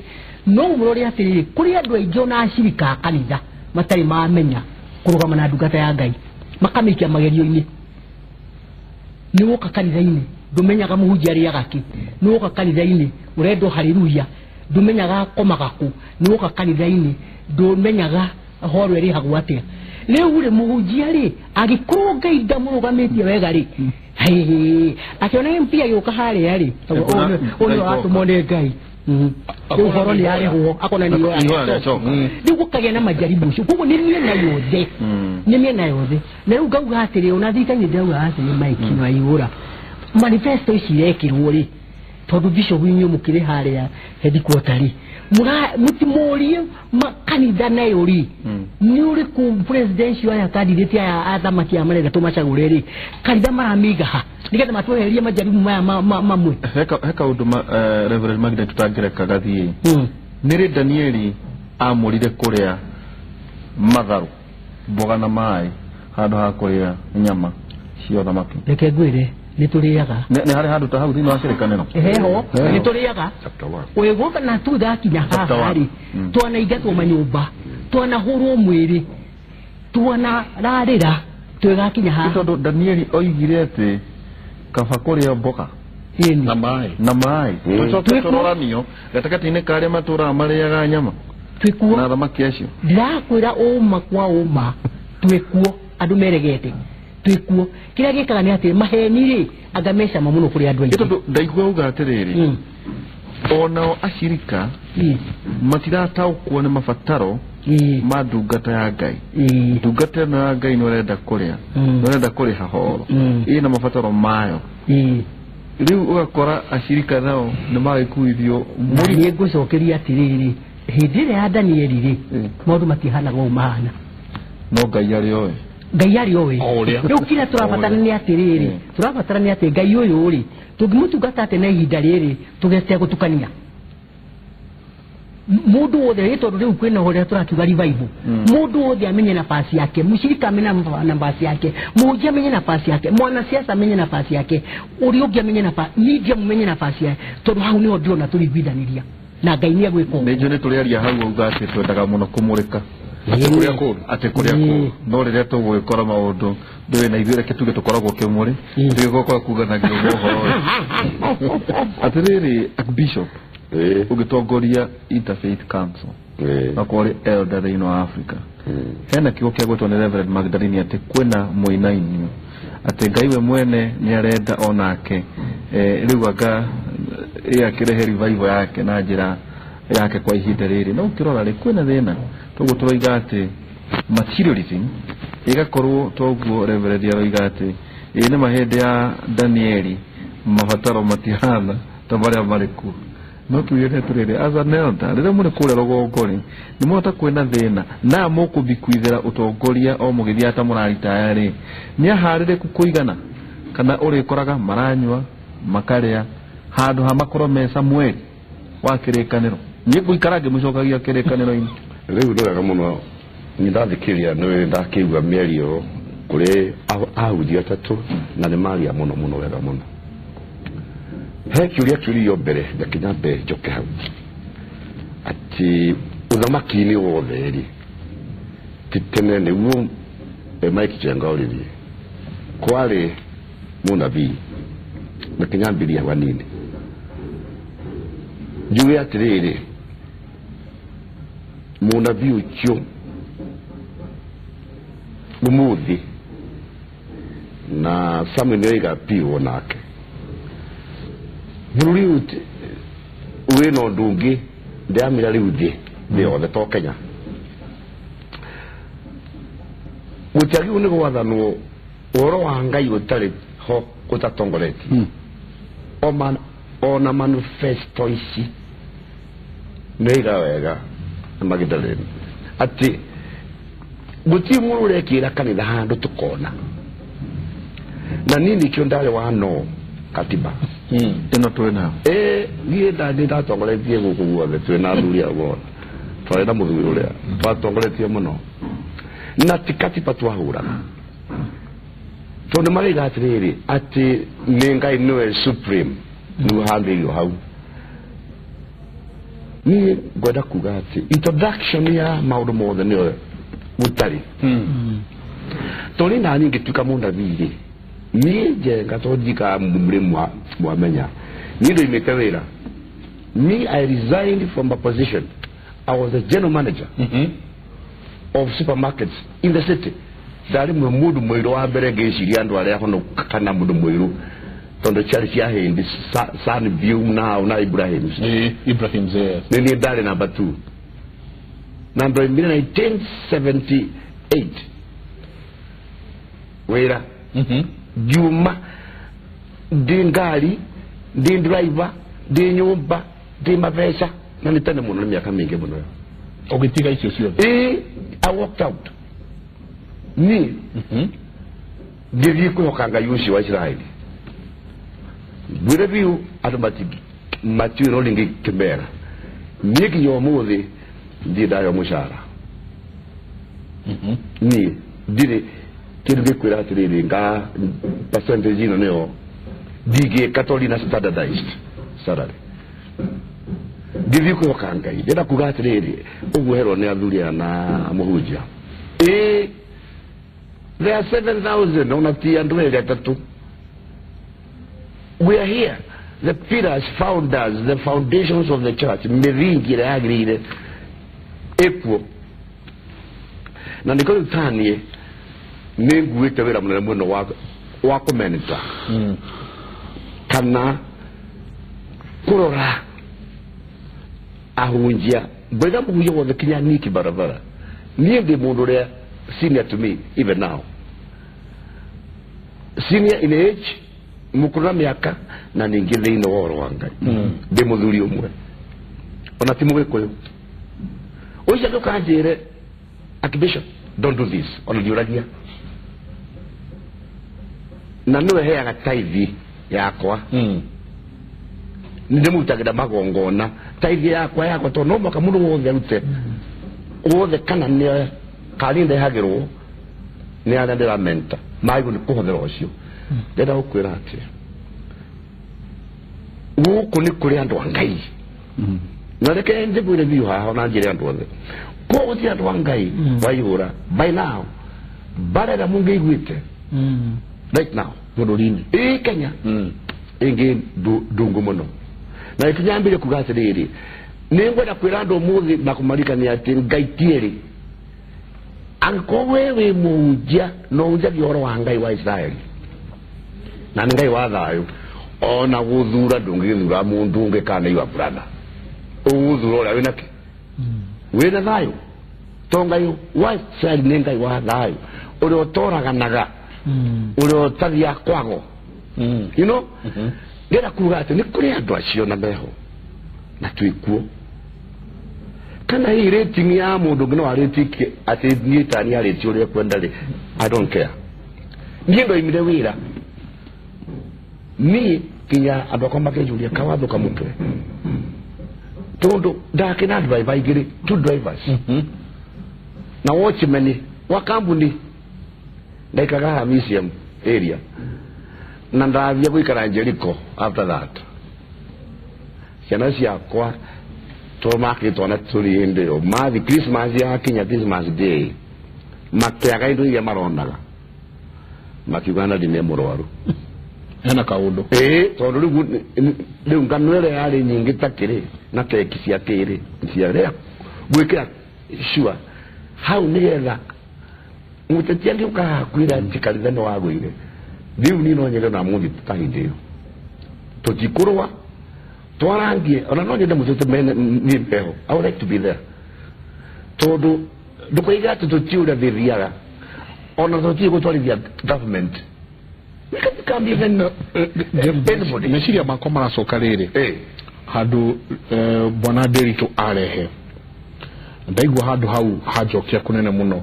no mũrore atĩrĩrĩ kũrĩ andũ aingĩ ona acirika a kanitha matarĩ mamenya kũrũgama na ndungata ya Ngai, makamĩikia magerio-inĩ. Nĩ woka kanitha-inĩ ndũmenyaga mũhunjia arĩaga kĩ, nĩ woka kanitha-inĩ ũrendwo haleluya ndũmenyaga akomaga kũ, nĩ woka kanitha-inĩ ndũmenyaga horo ĩrĩhagwo atĩa. Rĩu rĩ mũhunjia rĩ angĩkorwo Ngai ndamũrũgamĩtie wega rĩ, akiona MP agĩũka harĩa rĩ, ũyũ atũmwo nĩ Ngai, rĩu ũhoro nĩ arĩhwo, akona nĩ rĩu gũkagĩa na majaribu ũcio. Koguo nĩ mĩena yothe, nĩ mĩena yothe. Na rĩu ngauga atĩrĩ, ona thirikari ndĩrauga atĩrĩ Mike na Waihũra, manifesto ici irekĩrwo rĩ, tondũ bishop inyuĩ mũkĩrĩ harĩa headquarter rĩ, mũtimũrie makanitha nayo rĩ, nĩ ũrĩkũ presidential aya candidate aya athamaki aya marenda tũmacagũre rĩ, kanitha maramĩiga ha nĩgetha matweherie majaribu maya mamwe. He kaũndũ Reverend Magnet tũtangĩreka gathiĩ. Nĩ rĩ Danieli amũrire kũrĩa matharũ, mboga na maĩ handũ ha kũrĩa nyama cia ũthamaki? Reke ngwĩre nĩ tũrĩaga. Nĩ harĩ handũ ta hau thĩinĩ wa kĩrĩkanĩro? Heho, nĩ tũrĩaga. Ũgĩgoka na tũthakinya haha rĩ, twanaingatwo manyũmba, twanahũrwo mwĩrĩ, twanararĩra twĩgakinya haha. Tondũ Danieli oigire atĩ kaba kũrĩa mboga na maĩ, na maĩ tũcoke tũroranio gatagatĩ-inĩ ka arĩa matũraga marĩaga nyama twĩkuo na thamaki acio. Ndĩrakwĩra ũma kwa ũma, twĩkuo andũ meregete, twĩkuo. Kĩrĩa gĩkaga nĩ atĩ maheni rĩ anga mecama mũno kũrĩ andũ aingĩ. Tondũ ndaigua uga atĩrĩrĩ, onao acirika matirataũkwo nĩ mabataro ma ndungata ya Ngai. Ndungata ĩno ya Ngai nĩ ũrenda kũrĩa, nĩ ũrenda kũrĩha horo, ĩna mabataro mayo. Rĩu ũgakora acirika nao nĩ magĩkuithio mũrigo. Niĩ ngũcokeria atĩrĩrĩ, hĩndĩ ĩrĩa ya Danieli rĩ, maũndũ matihanaga ũũ mahana. No Ngai arĩ oĩ, Ngai arĩ oĩ. Rĩu kĩrĩa tũrabatara nĩ atĩrĩrĩ, tũrabatara nĩ atĩ Ngai ũyũ rĩ, tũngĩmũtungata atĩ na ihinda rĩrĩ tũgete gũtukania mũndũ wothe rĩ, tondũ rĩu kwĩna ũrĩa tũrakiuga revival, mũndũ wothe amenye nafasi yake, mũcirika amenye nafasi yake, mũhunjia amenye nafasi yake, mwanasiasa amenye nafasi yake, ũrĩa ũngĩ amenye nafasi, media mũmenye nafasi yake, tondũ hau nĩho ndĩrona tũrĩiguithanĩria na Ngai nĩ agwĩka ũguo. Nĩ njũĩ nĩ tũrĩaria hau auga atĩ twendaga mũno kũmũrĩka atĩ kũrĩa kũũru, no rĩrĩa tũgũgĩkora maũndũ ndũĩ na ithuĩ reke tuge tũkoragwo kĩmũrĩ, tũgĩgoka kuganagio ũhoro ũyũ. Atĩrĩrĩ Bishop, Ũgĩtongoria Interfaith Council na kwarĩ elder thĩinĩ wa Africa, hena kiugo kĩa gwĩtwo nĩ Reverend Magdalene atĩ kwĩna mũinainio atĩ Ngai we mwene nĩ arenda onake rĩu anga akĩrehe revival yake na njĩra yake kwa ihinda rĩrĩ. No ũkĩrora rĩ, kwĩna thĩna toguo tũroiga atĩ materialism ĩgakorwo toguo Reverend aroiga atĩ ĩ nĩ mahĩndĩ ya Danieli mabataro matihana ta marĩa marĩ kuo. No tuge atĩrĩrĩ, as an elder rĩrĩa mũrĩ kũrĩa rũgongo rĩ, nĩ mwahota kwĩna thĩna na mũkũbikuithĩra ũtongoria o mũgĩthiaga ta mũraritaya rĩ, nĩ aharĩrĩku kũigana kana ũrĩkoraga maranyua makarĩa handũ ha makorwo me Samueli wa kĩrĩkanĩro? Niĩ ngũikara ngĩmũcokagia kĩrĩkanĩro-inĩ. Rĩu nĩ wega mũno nĩ ndathikĩrĩria, nĩ ndakĩigua mĩario kũrĩ ahunjia atatũ na nĩ maria mũno mũno wega mũno. He kĩũria kĩũrio mbere reke nyambe njoke hau atĩ ũthamaki-inĩ wothe rĩ, ti tene nĩguo Mike Njenga oririe kwarĩ mũnabii. Reke nyambĩrie hau hanini njuge atĩrĩrĩ, mũnabii ũcio ũmũthĩ na Samuel nĩoiga piũ nake bũrũri ũyũ wĩna ũndũ ũngĩ ndĩramĩra rĩu thĩ yothe to Kenya gũtiagĩrĩirwo nĩ gwathanwo ũhoro wa Ngai ũtarĩ ho ũtatongoretie. Ona manifesto ici nĩoiga wega Magdalene atĩ gũtirĩ mũndũ ũrekĩra kanitha handũ tũkona. Na niĩ nĩkĩo ndarĩ wa no katiba ĩno twĩ nayo. Niĩ ndatongoretie gũkũ guothe twĩ na athuri a wona twarĩ na mũthuri ũrĩa twatongoretie mũno na ti katiba twahũraga tondũ maraiga atĩrĩrĩ atĩ nĩ Ngai nĩwe supreme nĩwe handĩirio hau. Niĩ ngwenda kuga atĩ introduction ya maũndũ mothe nĩyo gũtarĩ tondũ naniĩ ngĩtuĩka mũnabii rĩ, niĩ Njenga tondũ njikaga mũrĩ mwamenya niĩ ndoimĩte wĩra. Me, I resigned from a position. I was a general manager of supermarkets in the city. Ndarĩ mũndũ mũirũ wa mbere ngĩciria andũ arĩa hono kana mũndũ mũirũ tondũ ciarĩ cia hĩndĩ Sunview na Ibrahims. Ibrahims, yes. Nĩ niĩ ndarĩ number 2 na ndoimire 1978 wĩra ngiuma ndĩ ngari ndĩ driver ndĩ nyũmba ndĩ mabeca na nĩ tene mũno nĩ mĩaka mĩingĩ mũno. Ũgĩtiga icio ciothe? I walked out. Niĩ ngĩthiĩ kwĩhoka Ngai ũcio wa Isiraeli. Ngwĩre biũ andũ matiũĩ no rĩngĩ kĩmera niĩ nginya ũmũthĩ ndirĩ ndaheo mũcara. Niĩ ndirĩ kĩndũ gĩkwĩra atĩrĩrĩ nga percentage ĩno nĩyo ndingĩka tondũ na standardized salary. Ngĩthiĩ kwĩhoka Ngai ndĩrenda kuga atĩrĩrĩ ũguo herwo nĩ athuri aya na mũhunjia there are 7,000 ona ti andũ erĩ atatũ. We are here the pillars, founders, the foundations of the church mĩthingi ĩrĩa yagĩrĩire ĩkuo. Na nĩkĩo rĩu taniĩ nĩ nguĩte wĩra mũnene mũno wa kũmentor kana kũrora ahunjia ngoiga mũhunjia wothe kinya niki barabara. Niĩ ndĩ mũndũ ũrĩa senior to me even now, senior in age, mũkũrũ na mĩaka na ningĩ thĩinĩ wa ũhoro wa Ngai ndĩ mũthuri ũmwe ona ti mũgĩkũyũ ũcio angĩũka anjĩre Archbishop don't do this ona ndiũragia na nĩwe heaga tithe yakwa nĩndĩmũrutagĩra magongona tithe yakwa tondũ no mũhaka mũndũ wothe arute wothe kana nĩ karĩ ndehagĩrwo nĩ arĩa ndĩramenta magĩrĩirwo nĩ kũhũthĩra ũcio. Ndĩrenda gũkwĩra atĩ gũkũ nĩ kũrĩ andũ a Ngai na reke njĩkwĩre biũ haha ona njĩre andũ othe koguo ti andũ a Ngai waihũra by now mbara ĩrĩa mũngĩiguĩte right now bũrũri-inĩ ĩ Kenya ĩngĩ ndungu mũno Na ikinyambire kuga atiriri ningwenda kwira andu muthi na kumarikania ati Ngai ti eri angĩkorwo we wĩ mũhunjia no ũnjagie ũhoro wa Ngai wa Israeli na nĩ Ngai wa thayũ ona gũthura ndũngĩthura mũndũ ũngĩ kana your brother ũgũthura ũrĩa wĩna kĩ wĩna thayũ to Ngai wa Israeli nĩ Ngai wa thayũ ũrĩa ũtoraganaga ũrĩa ũtathiaga kwago you know ndĩrenda kuga atĩ nĩ kũrĩ andũ acio na meho na twĩkuo kana hii rating ya mundu ngino arĩtike atĩ niĩ tani arĩtie ũrĩa kwenda rĩ I don't care niĩ ndoimire wĩra niĩ kinya andũ akwa makĩnjũria kawatho kamũtwe tondũ ndakĩna driver igĩrĩ two drivers na watchman wa kambuni ndaikaraga haha museum area na ndathiĩ gũikara Jericho after that ciana ciakwa tũmakĩtwo na tũrĩ hĩndĩ ĩyo mathi Christmas yakinya Christmas day makĩaga indo iria maronaga makiuga na ndĩ mũrwaru hena kaũndũ ĩĩ tondũ rĩu ngano ĩrĩa yarĩ nyingĩ ta kĩrĩ na keki cia kĩrĩ ciarĩa gwĩkĩra sure hau nĩgetha mũteti angĩũka haha kwĩra atĩ kanitha nĩ wagũire rĩu niĩ no nyende na mũthiĩ ta hĩndĩ ĩyo tũtikũrũa twarangie ona no nyende mũtete mene niĩ mbeho I would like to be there tondũ ndũkoiga atĩ tũtiĩ ũrĩa thĩthiaga ona tũtiĩ gũtwarithia government we can become even anybody. Meciria makwa maracoka rĩrĩ handũ bwana Nderitu arehe ndaigua handũ hau hanjokia kũnene mũno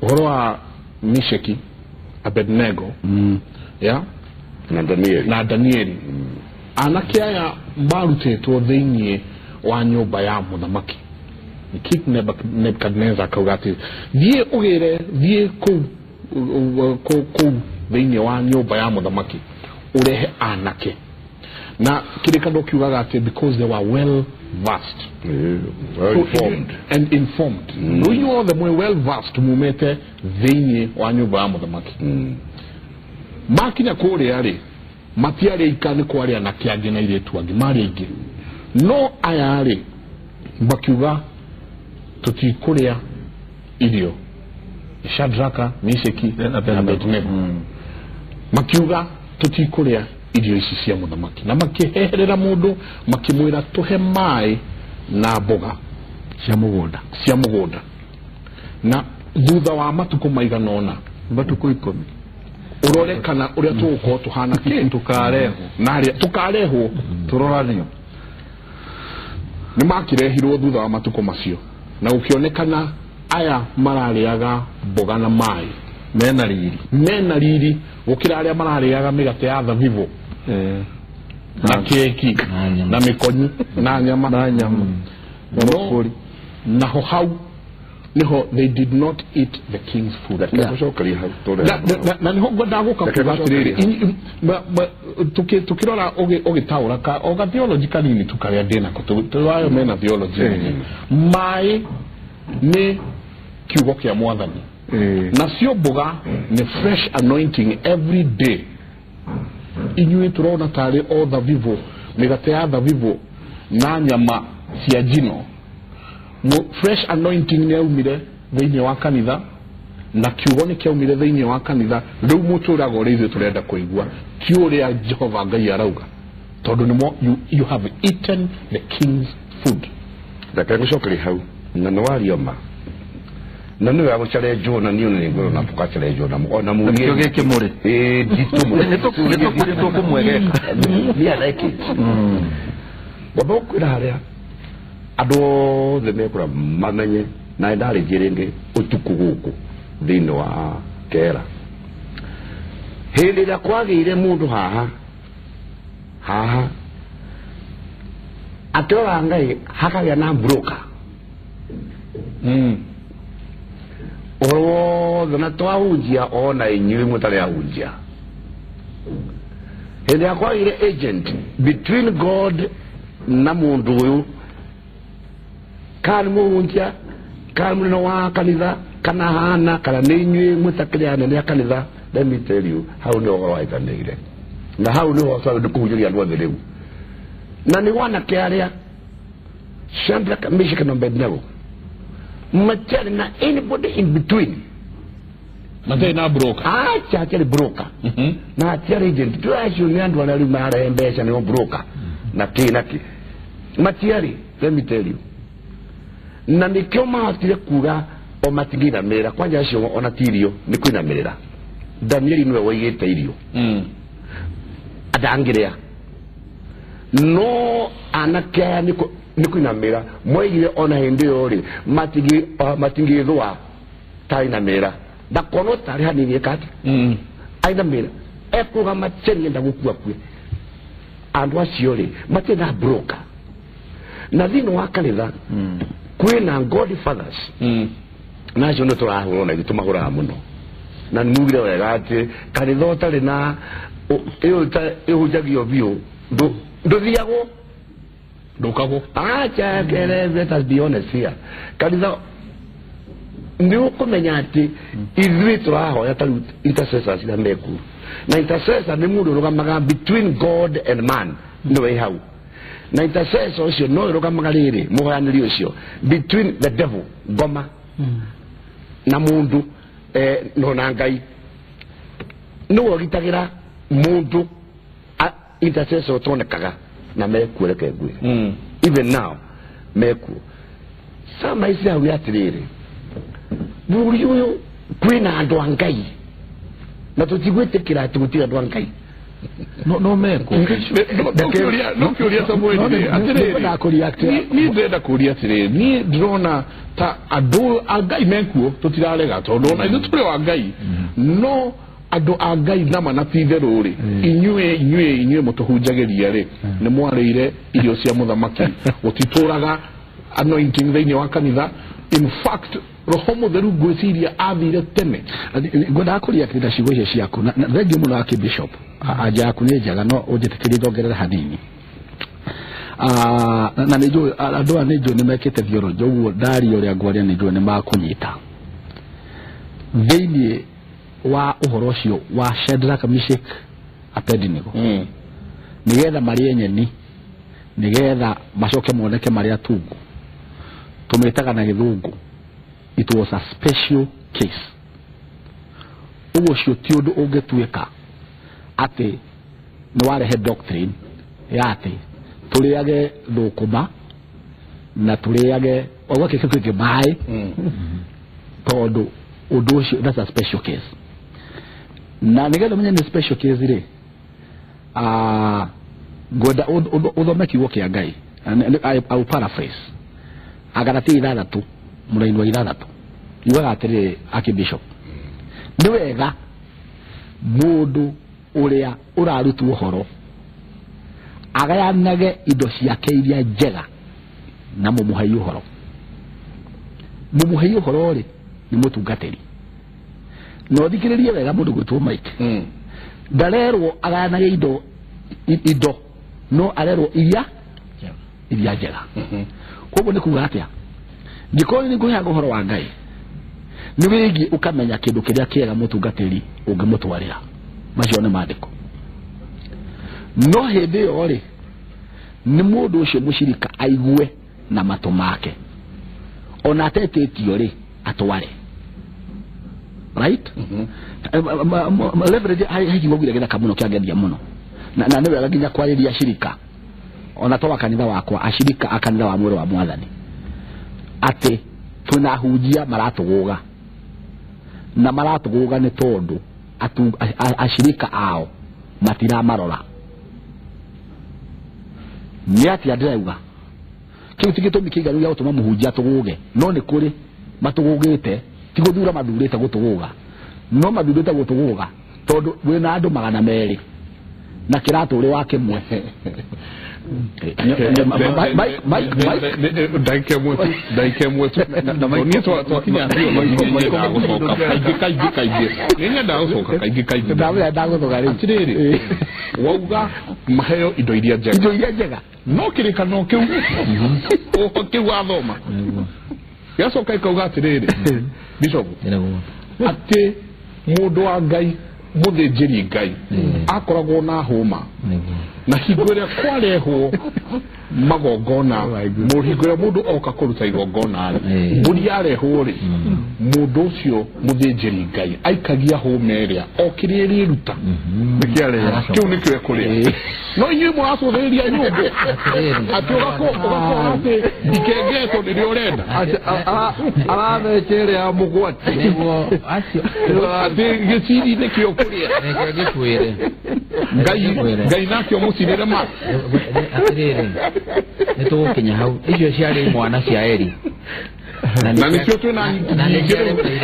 ũhoro wa Misheki Abednego yeah na Danieli anake aya marutĩtwo thĩinĩ wa nyũmba ya mũthamaki King Nebuchadnezzar akauga atĩ thiĩ ũgĩre thiĩ kũu kũu thĩinĩ wa nyũmba ya mũthamaki ũrehe anake na kĩrĩkanĩro kiugaga atĩ because they were well versed well informed and informed no inyuothe mwĩ well versed mumĩte thĩinĩ wa nyũmba ya mũthamaki makinya kũrĩa rĩ matiarĩ ika nĩ kwarĩ anake angĩ na airĩtu angĩ marĩ aingĩ no aya rĩ makiuga tũtikũrĩa irio Shadraka Meshaki na Abednego makiuga tũtikũrĩa irio ici cia mũthamaki na makĩheherera mũndũ makĩmwĩra tũhe maĩ na mboga cia mũgũnda na thutha wa matukũ maigana ũna matukũ 10 urore kana ũrĩa tũgũkorwo tũhana kĩ tũkarehwo na arĩa tũkarehwo tũroranio nĩ makĩrehirwo thutha wa matukũ macio na gũkĩonekana aya mararĩaga mboga na maĩ mena riri gũkĩra arĩa mararĩaga mĩgate ya thabibũ na keki na mĩkonyi na nyama na naho hau niho they did not eat the king's food. Na niho ngwendaga gũka kuga atĩrĩrĩ tukĩrora ũgĩtaũra ka o ga theology kanini tu karĩa ndĩnako tũwayo mena theology maĩ nĩ kiugo kĩa mwathani nacio mboga nĩ fresh anointing every day inyuĩ tũrona tarĩ o thabibũ mĩgate ya thabibũ na nyama cia njino fresh anointing nĩ yaumire thĩinĩ wa kanitha na kiugo nĩ kĩaumire thĩinĩ wa kanitha rĩu mũtũraga ũrĩa ithuĩ tũrenda kũigua ti ũrĩa Jehova Ngai arauga tondũ nĩmo you have eaten the king's food. Reke ngũcokerie hau na nĩ waria ma na nĩ wega gũcarenjwo na niĩ nĩ ngwĩrwo na tũgacarenjwo na ona mũrie nĩkĩo gĩkĩ mũrĩ ĩĩ nditũ mũno nĩtũkũmwegeka niĩ I like it ngwamba gũkwĩra harĩa andũ othe mekũra mamenye na ndarĩtie rĩngĩ ũtukũ gũkũ thĩinĩ wa kera hĩndĩ ĩrĩa kwagĩire mũndũ haha haha akĩrora Ngai hakagĩa na broker ũhoro wothe na twahunjia ona inyuĩ mũtarĩ ahunjia hĩndĩ ĩrĩa kwagĩire agent between God na mũndũ ũyũ kana mũhunjia kana mũnene wa kanitha kana hana kana nĩ inyuĩ mũtakĩrĩ anene a kanitha let me tell you hau nĩ ũhoro wahĩtanĩire na hau nĩho twagĩrĩirwo kũhunjĩria andũ othe rĩu Na nĩ wanake arĩa Shadrach, Meshach na Abednego matiarĩ na anybody in between. Matiarĩ na broker. Acha atiarĩ broker. Na atiarĩ agent. Tu acio nĩ andũ arĩa rĩu marahe mbeca nĩo broker. Na kĩ na kĩ. Matiarĩ, let me tell you. Na nĩkĩo mahotire kuga o matingĩinamĩrĩra kwanja acio ona ti irio nĩ kũinamĩrĩra. Danieli nĩwe waigĩte irio. Ndangĩrĩa. No anake aya nĩ kũinamĩra moigire ona hĩndĩ ĩyo rĩ matingĩthũa tainamĩra ndakonwo tarĩ hanini ĩka atĩa ainamĩra ekũrũgama cheni enda gũkua kue andũ acio rĩ matirĩ na broker. Na thĩinĩ wa kanitha kwĩna godfathers na acio nĩ tũrahũrwo na ithuĩ tũmahũraga mũno na nĩmugire wega atĩ kanitha ũtarĩ na ĩhunjagio biũ ndũthiagwo ndũkagwo. Acha let us be honest here. Kanitha nĩ ũkũmenya atĩ ithuĩ tũrahoya ta rĩu intercessors iria mekuo na intercessor nĩ mũndũ ũrũgamaga between God and man nĩwe hau na intercessor ũcio no ĩrũgamaga rĩrĩ mũhoyanĩri ũcio between the devil ngoma na mũndũ no na Ngai nĩwe ũgitagĩra mũndũ intercessor ũtonekaga na mekuo reke ngwĩre even now mekuo sama ici hau atĩrĩrĩ bũrũri ũyũ kwĩna andũ a Ngai na tũtigwĩtĩkĩra atĩ gũtirĩ andũ a Ngai no mekuo no kĩũria Samuel atĩrĩrĩ niĩ ndĩrenda kũria atĩrĩrĩ niĩ ndĩrona ta andũ a Ngai mekuo tũtirarega tondũ ona ithuĩ tũrĩ wa Ngai no andũ a Ngai nama na ti itherũ rĩ inyuĩ mũtũhunjagĩria rĩ nĩ mwarĩire irio cia mũthamaki gũtitũraga anointing thĩinĩ wa kanitha. In fact roho mũtheru ngwĩciria athire tene. Ngwendaga kũria kĩrĩa ciugo icio ciaku na thengiũ mũno Archbishop anja yaku nĩ njega no ũnjĩtĩkĩrie ndongerere hanini. Na nĩ njũĩ andũ aya nĩ njũĩ nĩ mekĩte theology ũguo ndaria ũrĩa ngwaria nĩ njũĩ nĩ makũnyita thĩinĩ wa ũhoro ũcio wa Shadrach, Meshach, Abednego nĩgetha marĩe nyeni nĩgetha macoke moneke marĩ atungu tũmĩtaga na gĩthũngũ it was a special case. Ũguo ũcio ti ũndũ ũngĩtuĩka atĩ nĩ warehe doctrine ya atĩ tũrĩage thũkũma na tũrĩage ũguo kĩkĩ kĩngĩ maĩ tondũ ũndũ ũcio that's a special case. Na nĩgetha ũmenye nĩ special case rĩ ngwenda ũthome kiugo kĩa Ngai. I will paraphrase Agalatia 6 mũraini wa 6 yugaga atĩrĩrĩ Archbishop nĩ wega mũndũ ũrĩa ũrarutwo ũhoro agayanage indo ciake iria njega na mũmũhei ũhoro. Mũmũhei ũhoro rĩ nĩ mũtungatĩri na ũthikĩrĩrie wega mũndũ gwĩtwo Mike ndarerwo agayanage indo no arerwo iria njega. Koguo nĩ kuga atĩa ngĩkorwo nĩ ngũheaga ũhoro wa Ngai nĩ wĩgiĩ ũkamenya kĩndũ kĩrĩa kĩega mũtungatĩri ũngĩmũtwarĩra macio nĩ maandĩko. No hĩndĩ ĩyo rĩ nĩ mũndũ ũcio mũcirika aigue na matũ make ona atetĩtio rĩ atware right. Leverage hai kiugo gĩthaka mũno kĩangeria mũno na nĩ wega nginya kwarĩria acirika ona to wa kanitha wakwa acirika a kanitha wa mwĩrĩ wa mwathani atĩ twĩna ahunjia maratũgũga na maratũgũga nĩ tondũ acirika ao matiramarora. Nĩ atĩa ndĩrauga kĩu ti gĩtũmi kĩiganu gĩa gũtũma mũhunjia atũgũge no nĩ kũrĩ matũgũgĩte ti gũthura mathurĩte gũtũgũga no mathurĩte gũtũgũga tondũ wĩna andũ 200 na kĩratũ ũrĩ wa kĩmwe. Ndagĩka ĩmwe tu niĩ twakinya gũcoka kaingĩ kaingĩ nĩ nyendaga gũcoka kaingĩ kaingĩ ndagũthoga rĩu atĩrĩrĩ wauga maheo indo iria njega no kĩrĩkanĩro kĩu kĩu wathoma gĩacoka ĩkauga atĩrĩrĩ Bishop atĩ mũndũ wa Ngai mũthĩnjĩri Ngai akoragwo na hũma Na hingo ĩrĩa kwarehwo magongona hingo ĩrĩa mũndũ oka kũruta igongona rĩ, mbũri yarehwo rĩ, mũndũ ũcio mũthĩnjĩri Ngai aikagia hũma ĩrĩa o kĩrĩa ĩrĩruta kĩu nĩkĩo ekũrĩa. No inyuĩ mũracũthĩrĩria nyũngũ atĩ ũgakora atĩ ikengetwo nĩrĩo ũrenda arathece ĩrĩa ya mũgwati atĩ gĩciri nĩkĩo kũrĩa. Reke ngĩkwĩre Ngai nake ũmũcinĩre ma atĩrĩrĩ, nĩtũgũkinya hau. Icio ciarĩ mwana cia Eri na nĩkĩo twĩna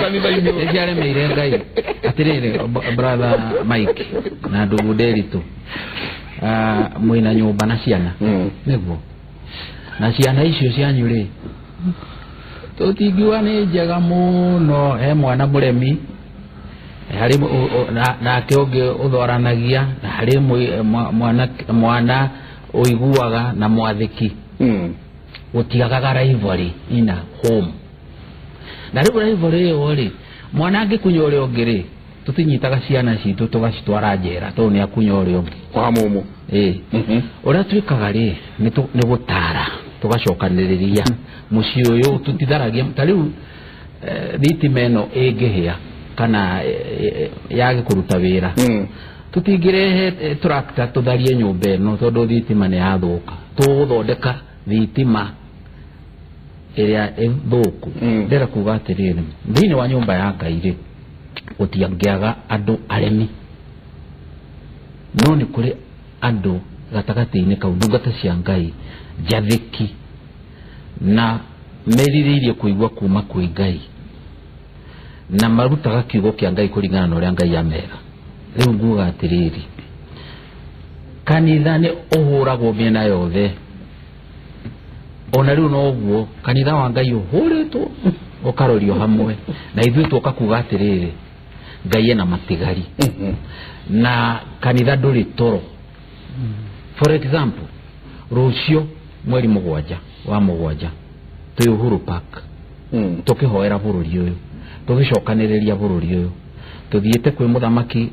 kanitha-inĩ nĩciaremeire Ngai. Atĩrĩrĩ, brother Mike na ndugu Nderitu, mwĩna nyũmba na ciana nĩguo, na ciana icio cianyu rĩ tũtingiuga nĩ njega mũno. He mwana mũremi, harĩ nake ũngĩ ũthoranagia, na harĩ mwana ũiguaga na mwathĩki. Gũtiagaga rivalry in a home. Na rĩu rivalry ĩyo rĩ, mwana angĩkunya ũrĩa ũngĩ rĩ, tũtinyitaga ciana citũ tũgacitwara njera tondũ nĩ akunya ũrĩa ũngĩ wa mũmũ. Ũrĩa twĩkaga rĩ nĩ gũtara, tũgacokanĩrĩria mũciĩ ũyũ, tũtitharagia. Ta rĩu thitima ĩno ĩngĩhĩa kana yage kũruta wĩra, tũtingĩrehe tractor tũtharie nyũmba ĩno tondũ thitima nĩ yathũka. Tũgũthondeka thitima ĩrĩa ĩthũku. Ndĩrenda kuga atĩrĩrĩ, thĩinĩ wa nyũmba ya Ngai rĩ, gũtiangĩaga andũ aremi, no nĩ kũrĩ andũ gatagatĩ-inĩ kau, ndungata cia Ngai njathĩki na merirĩirie kũigua kuma kwĩ Ngai, na marutaga kiugo kĩa Ngai kũringana na ũrĩa Ngai amera. Rĩu nguga atĩrĩrĩ, kanitha nĩ ũhũragwo mĩena yothe. Ona rĩu noguo kanitha wa Ngai ũhũrĩtwo ũkarorio hamwe, na ithuĩ tũka kuga atĩrĩrĩ, Ngai ena matigari na kanitha ndũrĩ toro. For example, rũciũ mweri 7 wa 7 twĩ Uhuru Park tũkĩhoera bũrũri ũyũ, tũgĩcokanĩrĩria bũrũri ũyũ, tũthiĩte kwĩ mũthamaki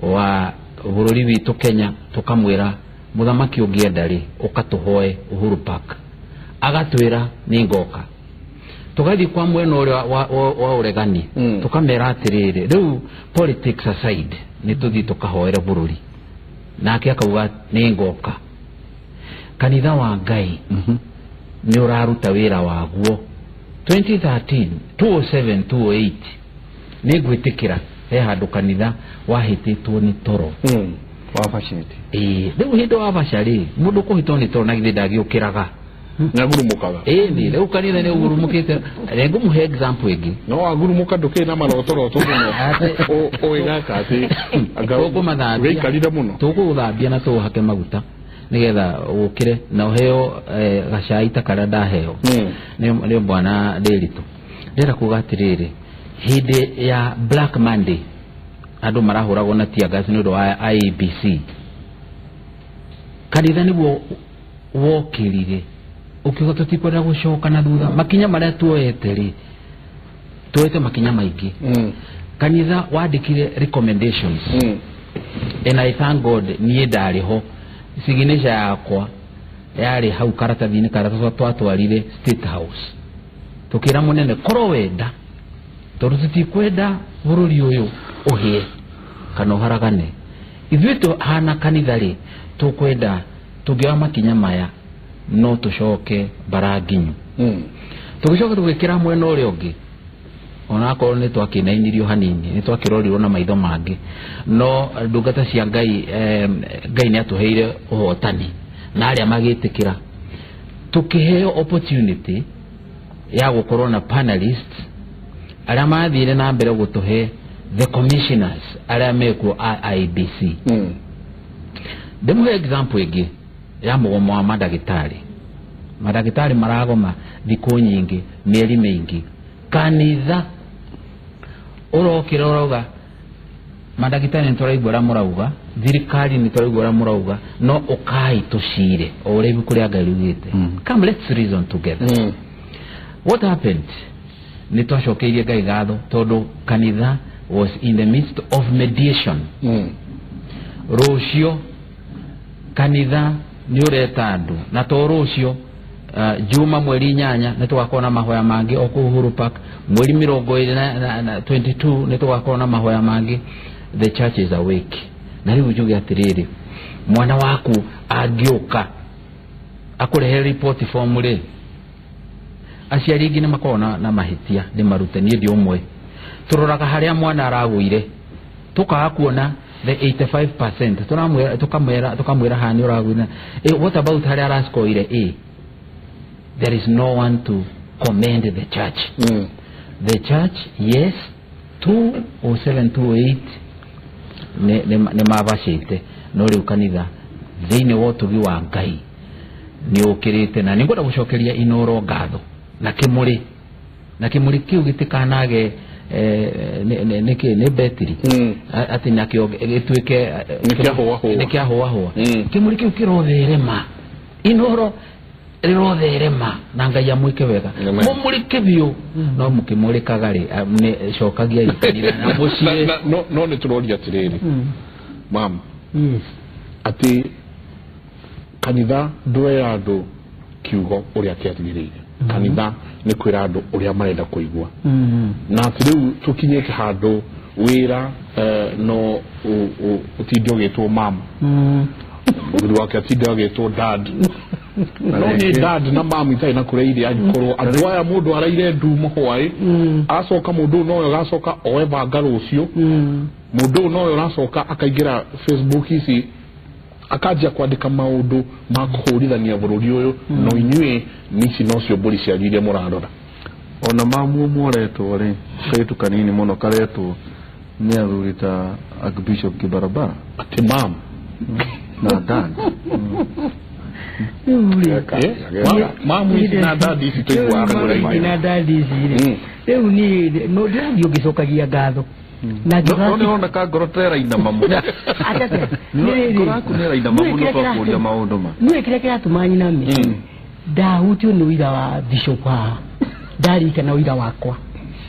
wa bũrũri witũ Kenya, tũkamwĩra mũthamaki ũngĩenda rĩ ũkatũhoe Uhuru Park, agatwĩra nĩ ngoka. Tũgathiĩ kwa mwena ũrĩa wa ũregani, tũkamera atĩrĩrĩ, rĩu politics aside, nĩ tũthiĩ tũkahoere bũrũri, nake akauga nĩ ngoka. Kanitha wa Ngai nĩ ũraruta wĩra waguo. 2013 2007 2008 nĩ ngwĩtĩkĩra he handũ kanitha wahĩtĩtwo nĩ toro rĩu hĩndĩ wa baca rĩ, mũndũ kũhĩtwo nĩ toro na githĩ ndagĩũkĩraga, nĩagurumũkaga. Ĩni rĩu kanitha nĩ ũgurumũkĩte. Ngũmũhe example ĩngĩ. No wagurumũka ndũkĩrĩ na marotoroto mũno ũĩ gaka atĩ tũkũmathambia wĩikarire mũno, tũkũgũthambia na tũũhake maguta nĩgetha ũkĩre na ũheo gacai ta karĩa ndaheo nĩ bwana Nderitu. Ndĩrenda kuga atĩrĩrĩ, hĩndĩ ya Black Monday andũ marahũragwo na tear gas nĩ ũndũ wa IEBC, kanitha nĩguo wokĩrire ũkiuga tũtikwenda gũcoka na thutha. Makinya marĩa tuoete rĩ, tuoete makinya maingĩ. Kanitha wandĩkire recommendations, and I thank God niĩ ndarĩ ho, signature yakwa yarĩ hau karatathi-inĩ karĩa twatwarire State House, tũkĩra mũnene korwo wenda, tondũ tũtikwenda bũrũri ũyũ ũhĩe kana ũharagane, ithuĩ tũhana kanitha rĩ, tũkwenda tũngĩoya makinya maya no tũcoke bara nginyu. Tũgĩcoka tũgĩkĩra mwena ũrĩa ũngĩ, onakorwo nĩ twakĩnainirio hanini, nĩ twakĩrorirwo na maitho mangĩ, no ndungata cia Ngai, Ngai nĩ atũheire ũhotani na arĩa magĩtĩkĩra, tũkĩheo opportunity ya gũkorwo na panelists arĩa mathire na mbere gũtũhe the commissioners arĩa mekuo a IEBC. Ndĩmũhe example ĩngĩ ya mũgomo wa mandagĩtarĩ. Mandagĩtarĩ maragoma thikũ nyingĩ, mĩeri mĩingĩ. Kanitha ũrokĩra ũrauga mandagĩtarĩ nĩ tũraigua ũrĩa mũrauga, thirikari nĩ tũraigua ũrĩa mũrauga, no ũkai tũcire o ũrĩa ibuku rĩa Ngai riugĩte. Come, let's reason together. What happened? Nĩ twacokeirie Ngai ngatho tondũ kanitha was in the midst of mediation. Rũciũ Kanitha nĩ ũreta andũ na to rũciũ Juma mweri 8 nĩ tũgakorwo na mahoya mangĩ o kũu Uhuru Park. Mweri 22 nĩ tũgakorwo na mahoya mangĩ. The church is awake. Na rĩu njuge atĩrĩrĩ, mwana waku angĩũka akũrehe report form rĩ, aciari aingĩ nĩ makoragwo na mahĩtia ndĩmarute niĩ ndi ũmwe. Tũroraga harĩa mwana aragũire, tũkaga kuona the 85%, tukamwĩra haha nĩ ũragũire. What about harĩa arascoire A? There is no one to commend the church. The church, yes, 207 208 nĩ mabacĩte, no rĩu kanitha thĩinĩ wa ũtugi wa Ngai nĩ ũkĩrĩte. Na nĩngwenda gũcokeria Inoro ngatho na kĩmũrĩ, na kĩmũrĩ kĩu gĩtikanage nĩkĩ nĩ betiri atĩ nakĩo gĩtuĩke nĩ kĩahũahũa. Kĩmũrĩ kĩu kĩrotherema, Inoro rĩrotherema, na Ngai amwĩke wega. Mũmũrĩke biũ, no mũkĩmũrĩkaga rĩ, cokagia kanitha na mũciĩ. No nĩ tũroria atĩrĩrĩ, mam, atĩ kanitha ndũrera andũ kiugo ũrĩa kĩagĩrĩire. Kanitha nĩ kwĩra andũ ũrĩa marenda kũigua. Na atĩ rĩu tũkinyĩte handũ wĩra no ũtinde ũgĩtwo mam, mũthuri wake atinde agĩtwo dad. No nĩ dad na mam itarĩ na kũrĩa iria angĩkorwo andũ aya mũndũ araire ndumo hwaĩ, acoka mũndũ ũyũ nowe ũgacoka oe banga rũciũ, mũndũ ũyũ nowe ũracoka akaingĩra Facebook ici akanjia kwandĩka maũndũ ma kũhũrithania bũrũri ũyũ, no inyuĩ nici nocio mbũri cianyu iria mũrarora. Ona mamu ũmwe ũretwo rĩ, kairĩtu kanini mũno karetwo nĩ athuri ta Archbishop Kibarabara atĩ mam na dad. Mamu ici na dad ici tũiguaga kũraihu na dad ici rĩ, rĩu niĩ no ndĩrathiĩ ũngĩcokagia ngatho. No nĩrona ka ngoro ta ĩrainama mũno. Ngoro yaku nĩ ĩrainama mũno twakũria maũndũ ma. Nĩũĩ kĩrĩa kĩratũma nyiname? Ndahutio nĩ ũira wa bishop haha, ndarikana ũira wakwa.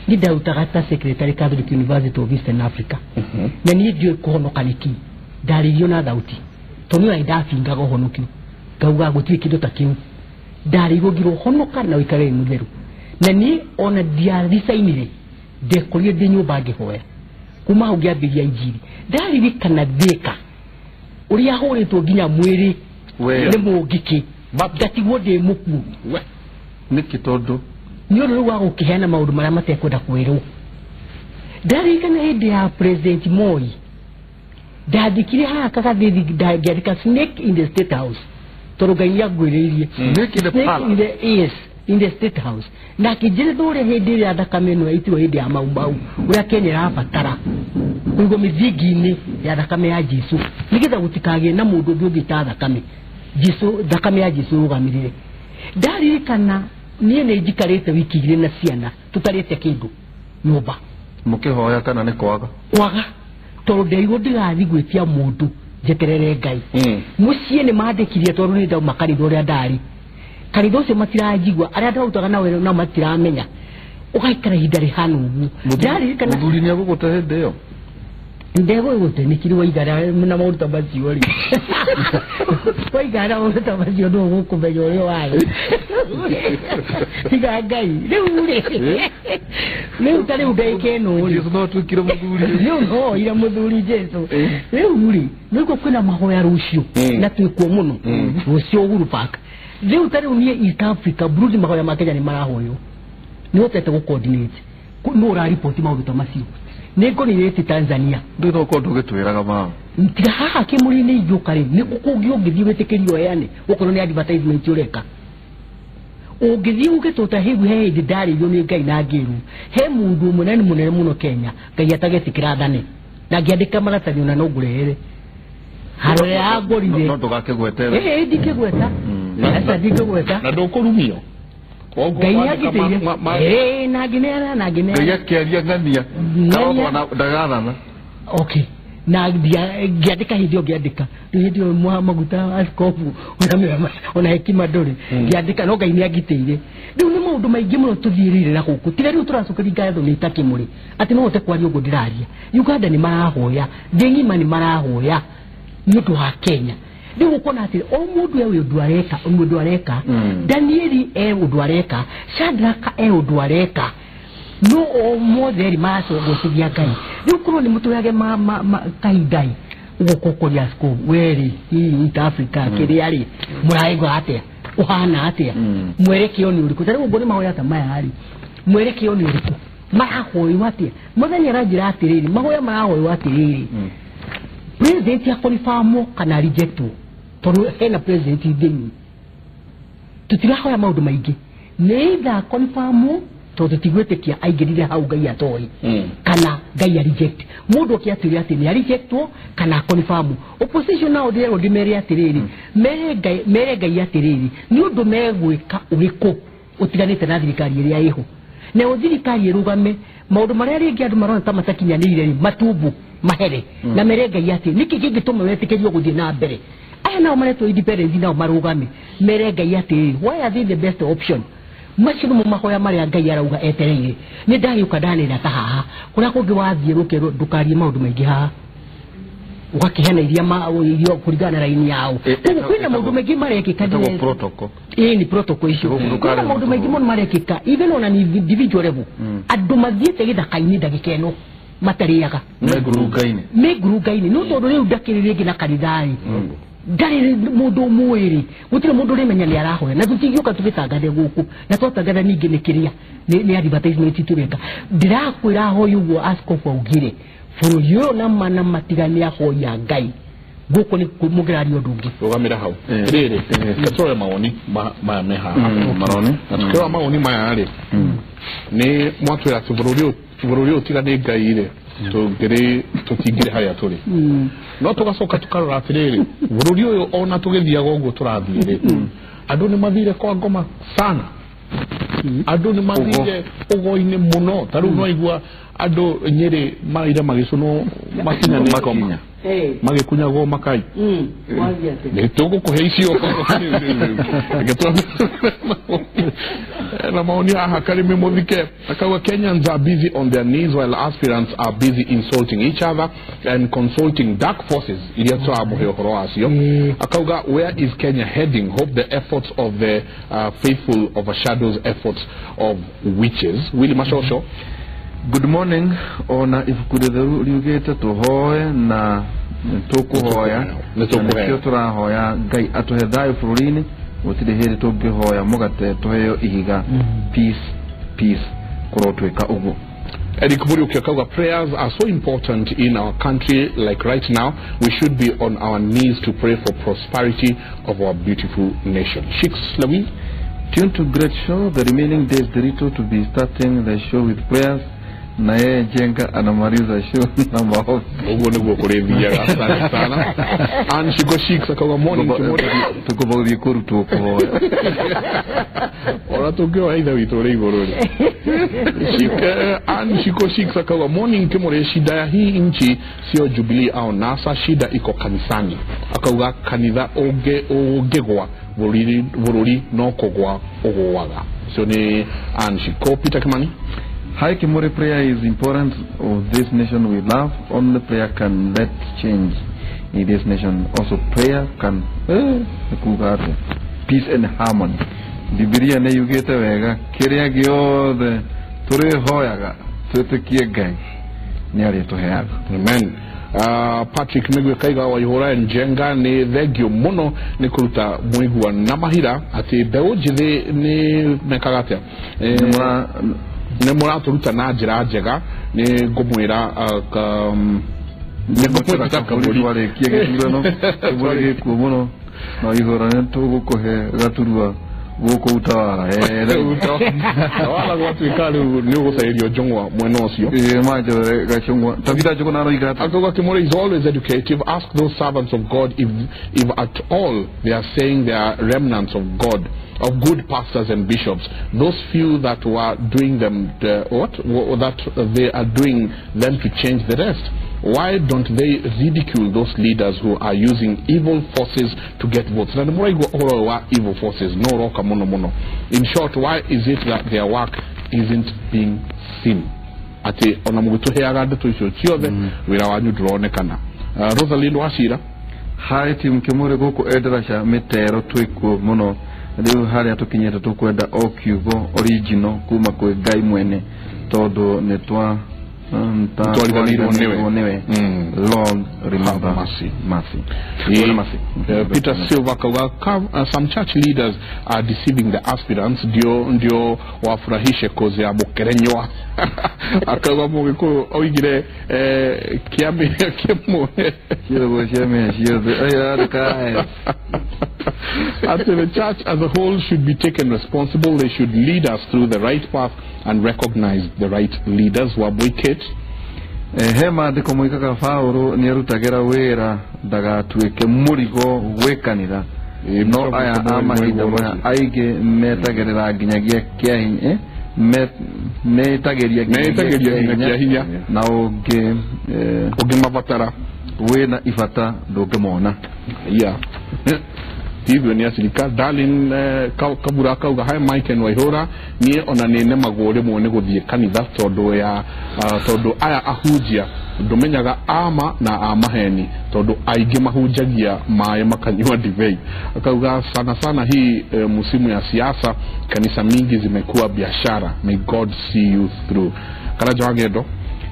Niĩ ndarutaga ta secretary Catholic University of Eastern Africa, na niĩ ndiũĩ kũhonoka nĩkĩ. Ndarĩirio na thauti tondũ niĩ ndabingaga ũhonokio, ngauga gũtirĩ kĩndũ ta kĩu. Ndarĩirwo ngirwo honoka na ũikare wĩ mũtheru. Na niĩ ona ndiaricainire, ndekorire ndĩ nyũmba ngĩhoya. Kuma hau ngĩambĩrĩria injiri. Ndaririkana Thika ũrĩa hũrĩtwo nginya mwĩrĩ nĩ mũngĩkĩ, ngatigwo ndĩ mũkuũ. Nĩkĩ? Tondũ nĩ ũndũ rĩu wa gũkĩheana maũndũ marĩa matekwenda kwĩrwo. Ndaririkana hĩndĩ ya President Moi, ndandĩkire haha kagathĩthi, ngĩandĩka snake in the state house, tondũ Ngai nĩangwĩrĩirie snake in the, yes, in the state house. Na akĩnjĩrĩra ũrĩa hĩndĩ ĩrĩa thakame ĩno yaitirwo hĩndĩ ya Mau Mau, ũrĩa Kenya ĩrabatara kũigwo mĩthingi-inĩ ya thakame ya Jesu, nĩgetha gũtikagĩe na mũndũ ũngĩ ũngĩita thakame. Jesu, thakame ya Jesu ĩrũgamĩrĩre. Ndaririkana niĩ nĩ njikarĩte wiki igĩrĩ na ciana tũtarĩte kĩndũ nyũmba. Mũkĩhoya kana nĩ kwaga? Kwaga, tondũ ndeirwo ndĩrathiĩ gwĩtia mũndũ njeterere Ngai. Mũciĩ nĩ mandĩkirie tondũ nĩ ndauma kanitha ũrĩa ndarĩ. Kanitha ũcio matiranjigua, arĩa ndarutaga nao nao matiramenya. Ũgaikara ihinda rĩhana ũguo. Ndaririkana mũthuri nĩ agũgũte hĩndĩ ĩyo? Ndegũgũte nĩkĩrĩ waigara na maũndũ ta macio rĩ. Waigara maũndũ ta macio nũ ũgũkũmenya ũrĩa warĩ. Tiga Ngai. Rĩu rĩ, rĩu ta rĩu ndagĩka ĩno rĩ. Jesu no atuĩkire mũthuri. Rĩu no oire mũthuri Jesu. Rĩu rĩ, nĩguo kwĩna mahoya rũciũ na twĩkuo mũno rũciũ Uhuru Park. Rĩu ta rĩu niĩ East Africa, Burundi mahoya ma Kenya nĩ marahoywo. Nĩ hotete gũ coordinate. Nũ ũrariboti maũndũ ta macio? Nĩ ngoniĩte Tanzania. Ndũĩ no ũkorwo ndũgĩtwĩraga mama. Tiga haha kĩmũrĩ-inĩ ingĩũka rĩ, nĩ kũngĩ ũngĩthiĩ wĩtĩkĩrio ũheane, okorwo nĩ advertisement ũreka. Ũngĩthiĩ uge tũta hĩu he hĩndĩ ndarĩirio nĩ Ngai na ngĩrwo, he mũndũ ũmwe na nĩ mũnene mũno Kenya, Ngai atagetĩkĩra athane. Na ngĩandĩka maratathi ona no ngũrehere. Harĩa angũrire. No ndũgakĩgwete. Ĩĩ ndingĩgweta. Aca ndingĩgweta. Na ndũkũrumio. Ngai nĩangitĩire. Ĩĩ na ngĩneana na ngĩneana. Ngai akĩaria ng'ania. Ndagathana. Okay. Na ngĩandĩka hĩndĩ ĩyo ngĩandĩka. Rĩu hĩndĩ ĩyo maguta askobu ona hekima ndũrĩ. Ngĩandĩka no Ngai nĩangitĩire. Rĩu nĩ maũndũ maingĩ mũno tũthiĩrĩire na gũkũ. Tiga rĩu tũracokeria ngatho nĩ itakĩmũrĩ. Atĩ no hote kwaria ũguo ndĩraria. Uganda nĩ marahoya, thĩ ng'ima nĩ marahoya nĩ ũndũ wa Kenya. Rĩu ũkona atĩ o mũndũ e ũndũ areka, mũndũ areka. Danieli e ũndũ areka, Shadraka e ũndũ areka. No o mothe maracogocithia Ngai. Rĩu korwo nĩ mũtũyage kahindai ũgũkũkũria askofu weri East Africa kĩrĩa rĩ mũraigua atĩa ũhana atĩa mwerekeo nĩ ũrĩkũ. Ta rĩu ũguo nĩ mahoya ta maya rĩ, mwerekeo nĩ ũrĩkũ, marahoywo atĩa. Mũthenya aranjĩra atĩrĩrĩ, mahoya marahoywo atĩrĩrĩ, president akonifamwo kana rejectwo, tondũ hena president thĩinĩ. Tũtirahoya maũndũ maingĩ, nĩ either confirmwo tondũ tũtigwĩtĩkia aingĩrire hau Ngai atoĩ, kana Ngai a reject mũndũ oke atwĩre atĩ nĩ arejectwo kana confirm. Opposition nao ndĩrerwo ndĩmere atĩrĩrĩ, mere Ngai atĩrĩrĩ, nĩ ũndũ megwĩka ũrĩkũ ũtiganĩte na thirikari ĩrĩa ĩho, nayo thirikari ĩrũgame maũndũ marĩa rĩngĩ andũ marona ta matakinyanĩire rĩ, matumbu mahere, na mere Ngai atĩ nĩkĩ kĩngĩtũma wetĩkĩrio gũthiĩ na mbere. Aya nao maretwo independence nao marũgame mere Ngai atĩrĩrĩ, why are they the best option. Macio nĩmo mahoya marĩa Ngai arauga etereire. Nĩ ndagĩũka ndanĩra ta haha kũrĩa kũngĩ wathiĩ rũkerwo ndũkarie maũndũ maingĩ haha, ũgakĩheana iria irio kũringana na raini yao. Koguo kwĩna maũndũ maingĩ marekĩka. Protocol. Ĩĩ nĩ protocol icio. Kwĩna maũndũ maingĩ mũno marekĩka even on an individual level. Andũ mathiĩte gĩthaka-inĩ ndagĩka ĩno matarĩaga mengurunga-inĩ, no tondũ rĩu ndakĩrĩ rĩngĩ na kanitha-rĩ, ndarĩ mũndũ ũmũĩ-rĩ, gũtirĩ mũndũ ũrĩmenya nĩ arahoya, na tũtingĩũka tũgĩtangathe gũkũ, na twatangatha ningĩ nĩ kĩrĩa nĩ advertisement tũreka. Ndĩrakwĩra ahoi ũguo askofu augire bũrũri ũyũ na mana matiga nĩ ahoi a Ngai gũkũ nĩ mũngĩraria ũndũ ũngĩ. Rũgamĩra hau rĩrĩ, tũrore mawoni maya me haha. Maroni na tukĩrora mawoni maya rĩ, nĩ mwatwĩra atĩ bũrũri ũyũ tiga nĩ Ngai rĩ, tũtingĩrĩ harĩa tũrĩ. No tũgacoka tũkarora atĩrĩrĩ, bũrũri ũyũ ona tũgĩthiaga ũguo tũrathiĩ rĩ, andũ nĩ mathire kwa ngoma sana, andũ nĩ mathire ũgo-inĩ mũno. Ta rĩu no igua andũ Nyĩrĩ maraire magĩcũnwo makinya nĩ ngoma, magĩkunyagwo makai. Nĩ tũgũkũhe icio na maoni haha. Karimi Muthike akauga Kenyans are busy on their knees while aspirants are busy insulting each other and consulting dark forces iria tũramũhe ũhoro wacio. Akauga where is Kenya heading? Hope the efforts of the faithful overshadows efforts of witches. Willy Mashosho. Good morning. Ona ibuku rĩtheru riugĩte tũhoe na tũkũhoya, nĩkĩo tũrahoya Ngai atũhe thayũ bũrũri-inĩ. Gũtirĩ hĩndĩ tũngĩhoya mũgate tũheo ihiga. Peace, peace, kũrotwĩka ũguo. Eric Muriuki akauga prayers are so important in our country. Like right now we should be on our knees to pray for prosperity of our beautiful nation. Shiks Lawi. Tune to great show. The remaining days Derito to be starting the show with prayers. Na yeye Jenga anamaliza show na maombi. Ũguo nĩguo kũrĩthiaga. Asante sana. Ann Shiko Shiks akauga morning tomorrow. Tũkũbũthiĩ kũrutwo kũhoya. Ona tũngĩhoya ithe witũ ũrĩ igũrũ rĩ. Ann Shiko Shiks akauga morning Kimore, shida ya hii nchi sio Jubilee au NASA, shida iko kanisani. Akauga kanitha ũngĩgwa bũrũri no kũgwa ũgũaga. So ni Ann Shiko. Peter Kimani. Hi Kimore, prayer is important of this nation we love. Only prayer can let change in this nation. Also prayer can peace and harmony. Bibilia nĩ yugĩte wega kĩrĩa gĩothe tũrĩhoyaga twĩtĩkie Ngai nĩ arĩtũheaga. Amen. Patrick Migwe Kaiga wa Ihũra Njenga nĩ thengio mũno nĩ kũruta mũigua na mahira atĩ mbeũ njĩthĩ nĩ mekaga atĩa, nĩ mũratũruta na njĩra njega. Nĩ ngũmwĩra nĩ kaburi warĩkia gĩthurano kĩmũrĩ gĩkuo mũno no Ihũra nĩ tũgũkũhe gaturwa gũkũ Utawala. Utawala gwatuĩka rĩu nĩ ũgũcaĩrio njũng'wa mwena ũcio. Ĩĩ gacũng'wa Tabitha Njũgũna aroiga atĩa? Akauga Kimore is always educative. Ask those servants of God if at all they are saying they are remnants of God, of good pastors and bishops. Those few that were doing them, that they are doing them to change the rest. Why don't they ridicule those leaders who are using evil forces to get votes? Na nĩmũraigua ũhoro wa evil forces no roka mũno mũno. In short, why is it that their work isn't being seen? Atĩ ona mũgĩtũheaga ndeto icio ciothe wĩra wanyu ndũronekana. Rosalind Wachira. Hi team Kimuri gũkũ Endarasha mĩtero twĩkuo mũno rĩu harĩa tũkinyĩte tũkwenda o kiugo original kuma kwĩ Ngai mwene tondũ nĩ twariganĩirwo nĩwe. Lord remember mercy. Mercy. Peter Silva kauga some church leaders are deceiving the aspirants ndio wafurahishe kozi ya mukerenywa. Akauga mugikuyu oigire kiambiria kimwe After the church as a whole should be taken responsible. They should lead us through the right path and recognize the right leaders. Wabui Kate. He maandĩko moigaga Paũlũ nĩarutagĩra wĩra ndagatuĩke mũrigo gwĩ kanitha no aya a mahinda maya aingĩ metagĩrĩra nginyagia kĩa hinya metagĩria nginyagia hinya na ũngĩmabatara wĩna ibata ndũngĩmona. Yeah. Hivyo ni asirika darling kabura kauga hi Mike and Waihura nie ona nĩ nemagwo rĩmwe nĩ gũthiĩ kanitha tondũ ya tondũ aya ahunjia ndumenyaga ama na amaheni tondũ aingĩ mahunjagia maĩ makanyua ndibei. Akauga sana sana hii musimu ya siasa kanisa mingi zimekuwa biashara. May God see you through. Karajo Wagendo.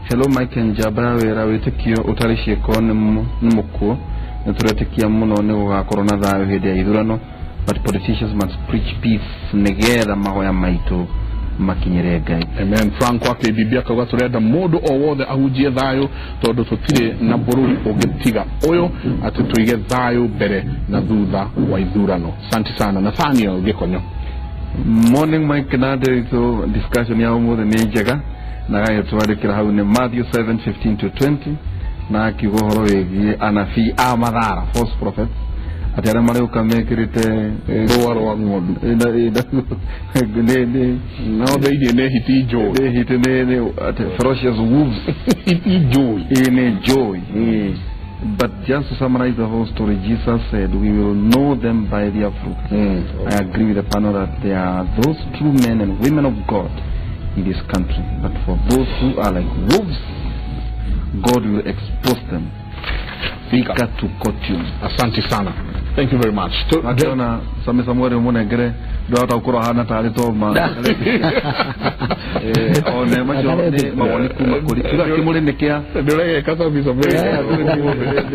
Hello Mike and Jabra wĩra wĩtĩkio ũtarĩ ciĩko nĩ mũkuo nĩtũretĩkia mũno nĩ gũgakorwo na thayũ hĩndĩ ya ithurano but politicians must preach peace nĩgetha mahoya maitũ makinyĩre Ngai. Amen. Frank wa KBB akauga tũrenda mũndũ o wothe ahunjie thayũ tondũ tũtirĩ na bũrũri ũngĩtiga ũyũ atĩ tũige thayũ mbere na thutha wa ithurano. Asante sana. Nathaniel Gĩkonyo. Morning Mike na Nderitu, discussion ya ũmũthĩ nĩ njega na gagĩtwandĩkĩra hau nĩ Matthew 7:15-20 na akiuga ũhoro wĩgiĩ anabii a mathara false prophets atĩ arĩa marĩũka mekĩrĩte rũa rwa ng'ondu no thĩinĩ nĩ hiti njũĩ nĩ hiti nĩ ferocious wolves hiti njũĩ nĩ njũĩ. But just to summarize the whole story, Jesus said we will know them by their fruit. I agree with the panel that there are those true men and women of God in this country, but for those who are like wolves, God will expose them. Fika to court. Asante sana. Thank you very much. Akiona Sami Samuel munengere ndwahota gukorwo ahana tarĩ Toma. One macio nĩ mawoni kuma kũrĩ kiuga kĩmũrĩ nĩ kĩa ndũregeka Sami Samuel.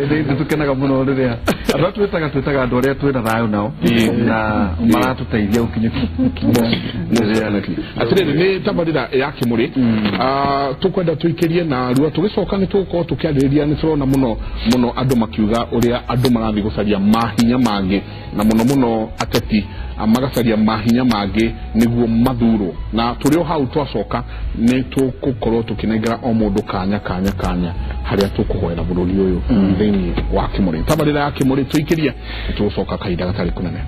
Nĩ tũkenaga mũno rĩrĩa andũ arĩa twĩtaga andũ arĩa twĩna thayũ nao na maratũteithia gũkinyũkia. Atĩrĩrĩ nĩ tabarĩra ya Kĩmũrĩ tũkwenda tũikĩrie na rua tũgĩcoka nĩ tũgũkorwo tũkĩarĩrĩria nĩ tũrona mũno mũno andũ makiuga ũrĩa andũ marathiĩ gũcaria mahinya mangĩ na mũno mũno ateti magacaria mahinya mangĩ nĩguo mathurwo na tũrĩ o hau twacoka nĩ tũgũkorwo tũkĩnengera o mũndũ kanya kanya kanya harĩa tũkũhoera bũrũri ũyũ thĩinĩ wa Kĩmũrĩ. Tabarĩra ya Kĩmũrĩ tũikĩrie tũgũcoka kahinda gatarĩ kũnene.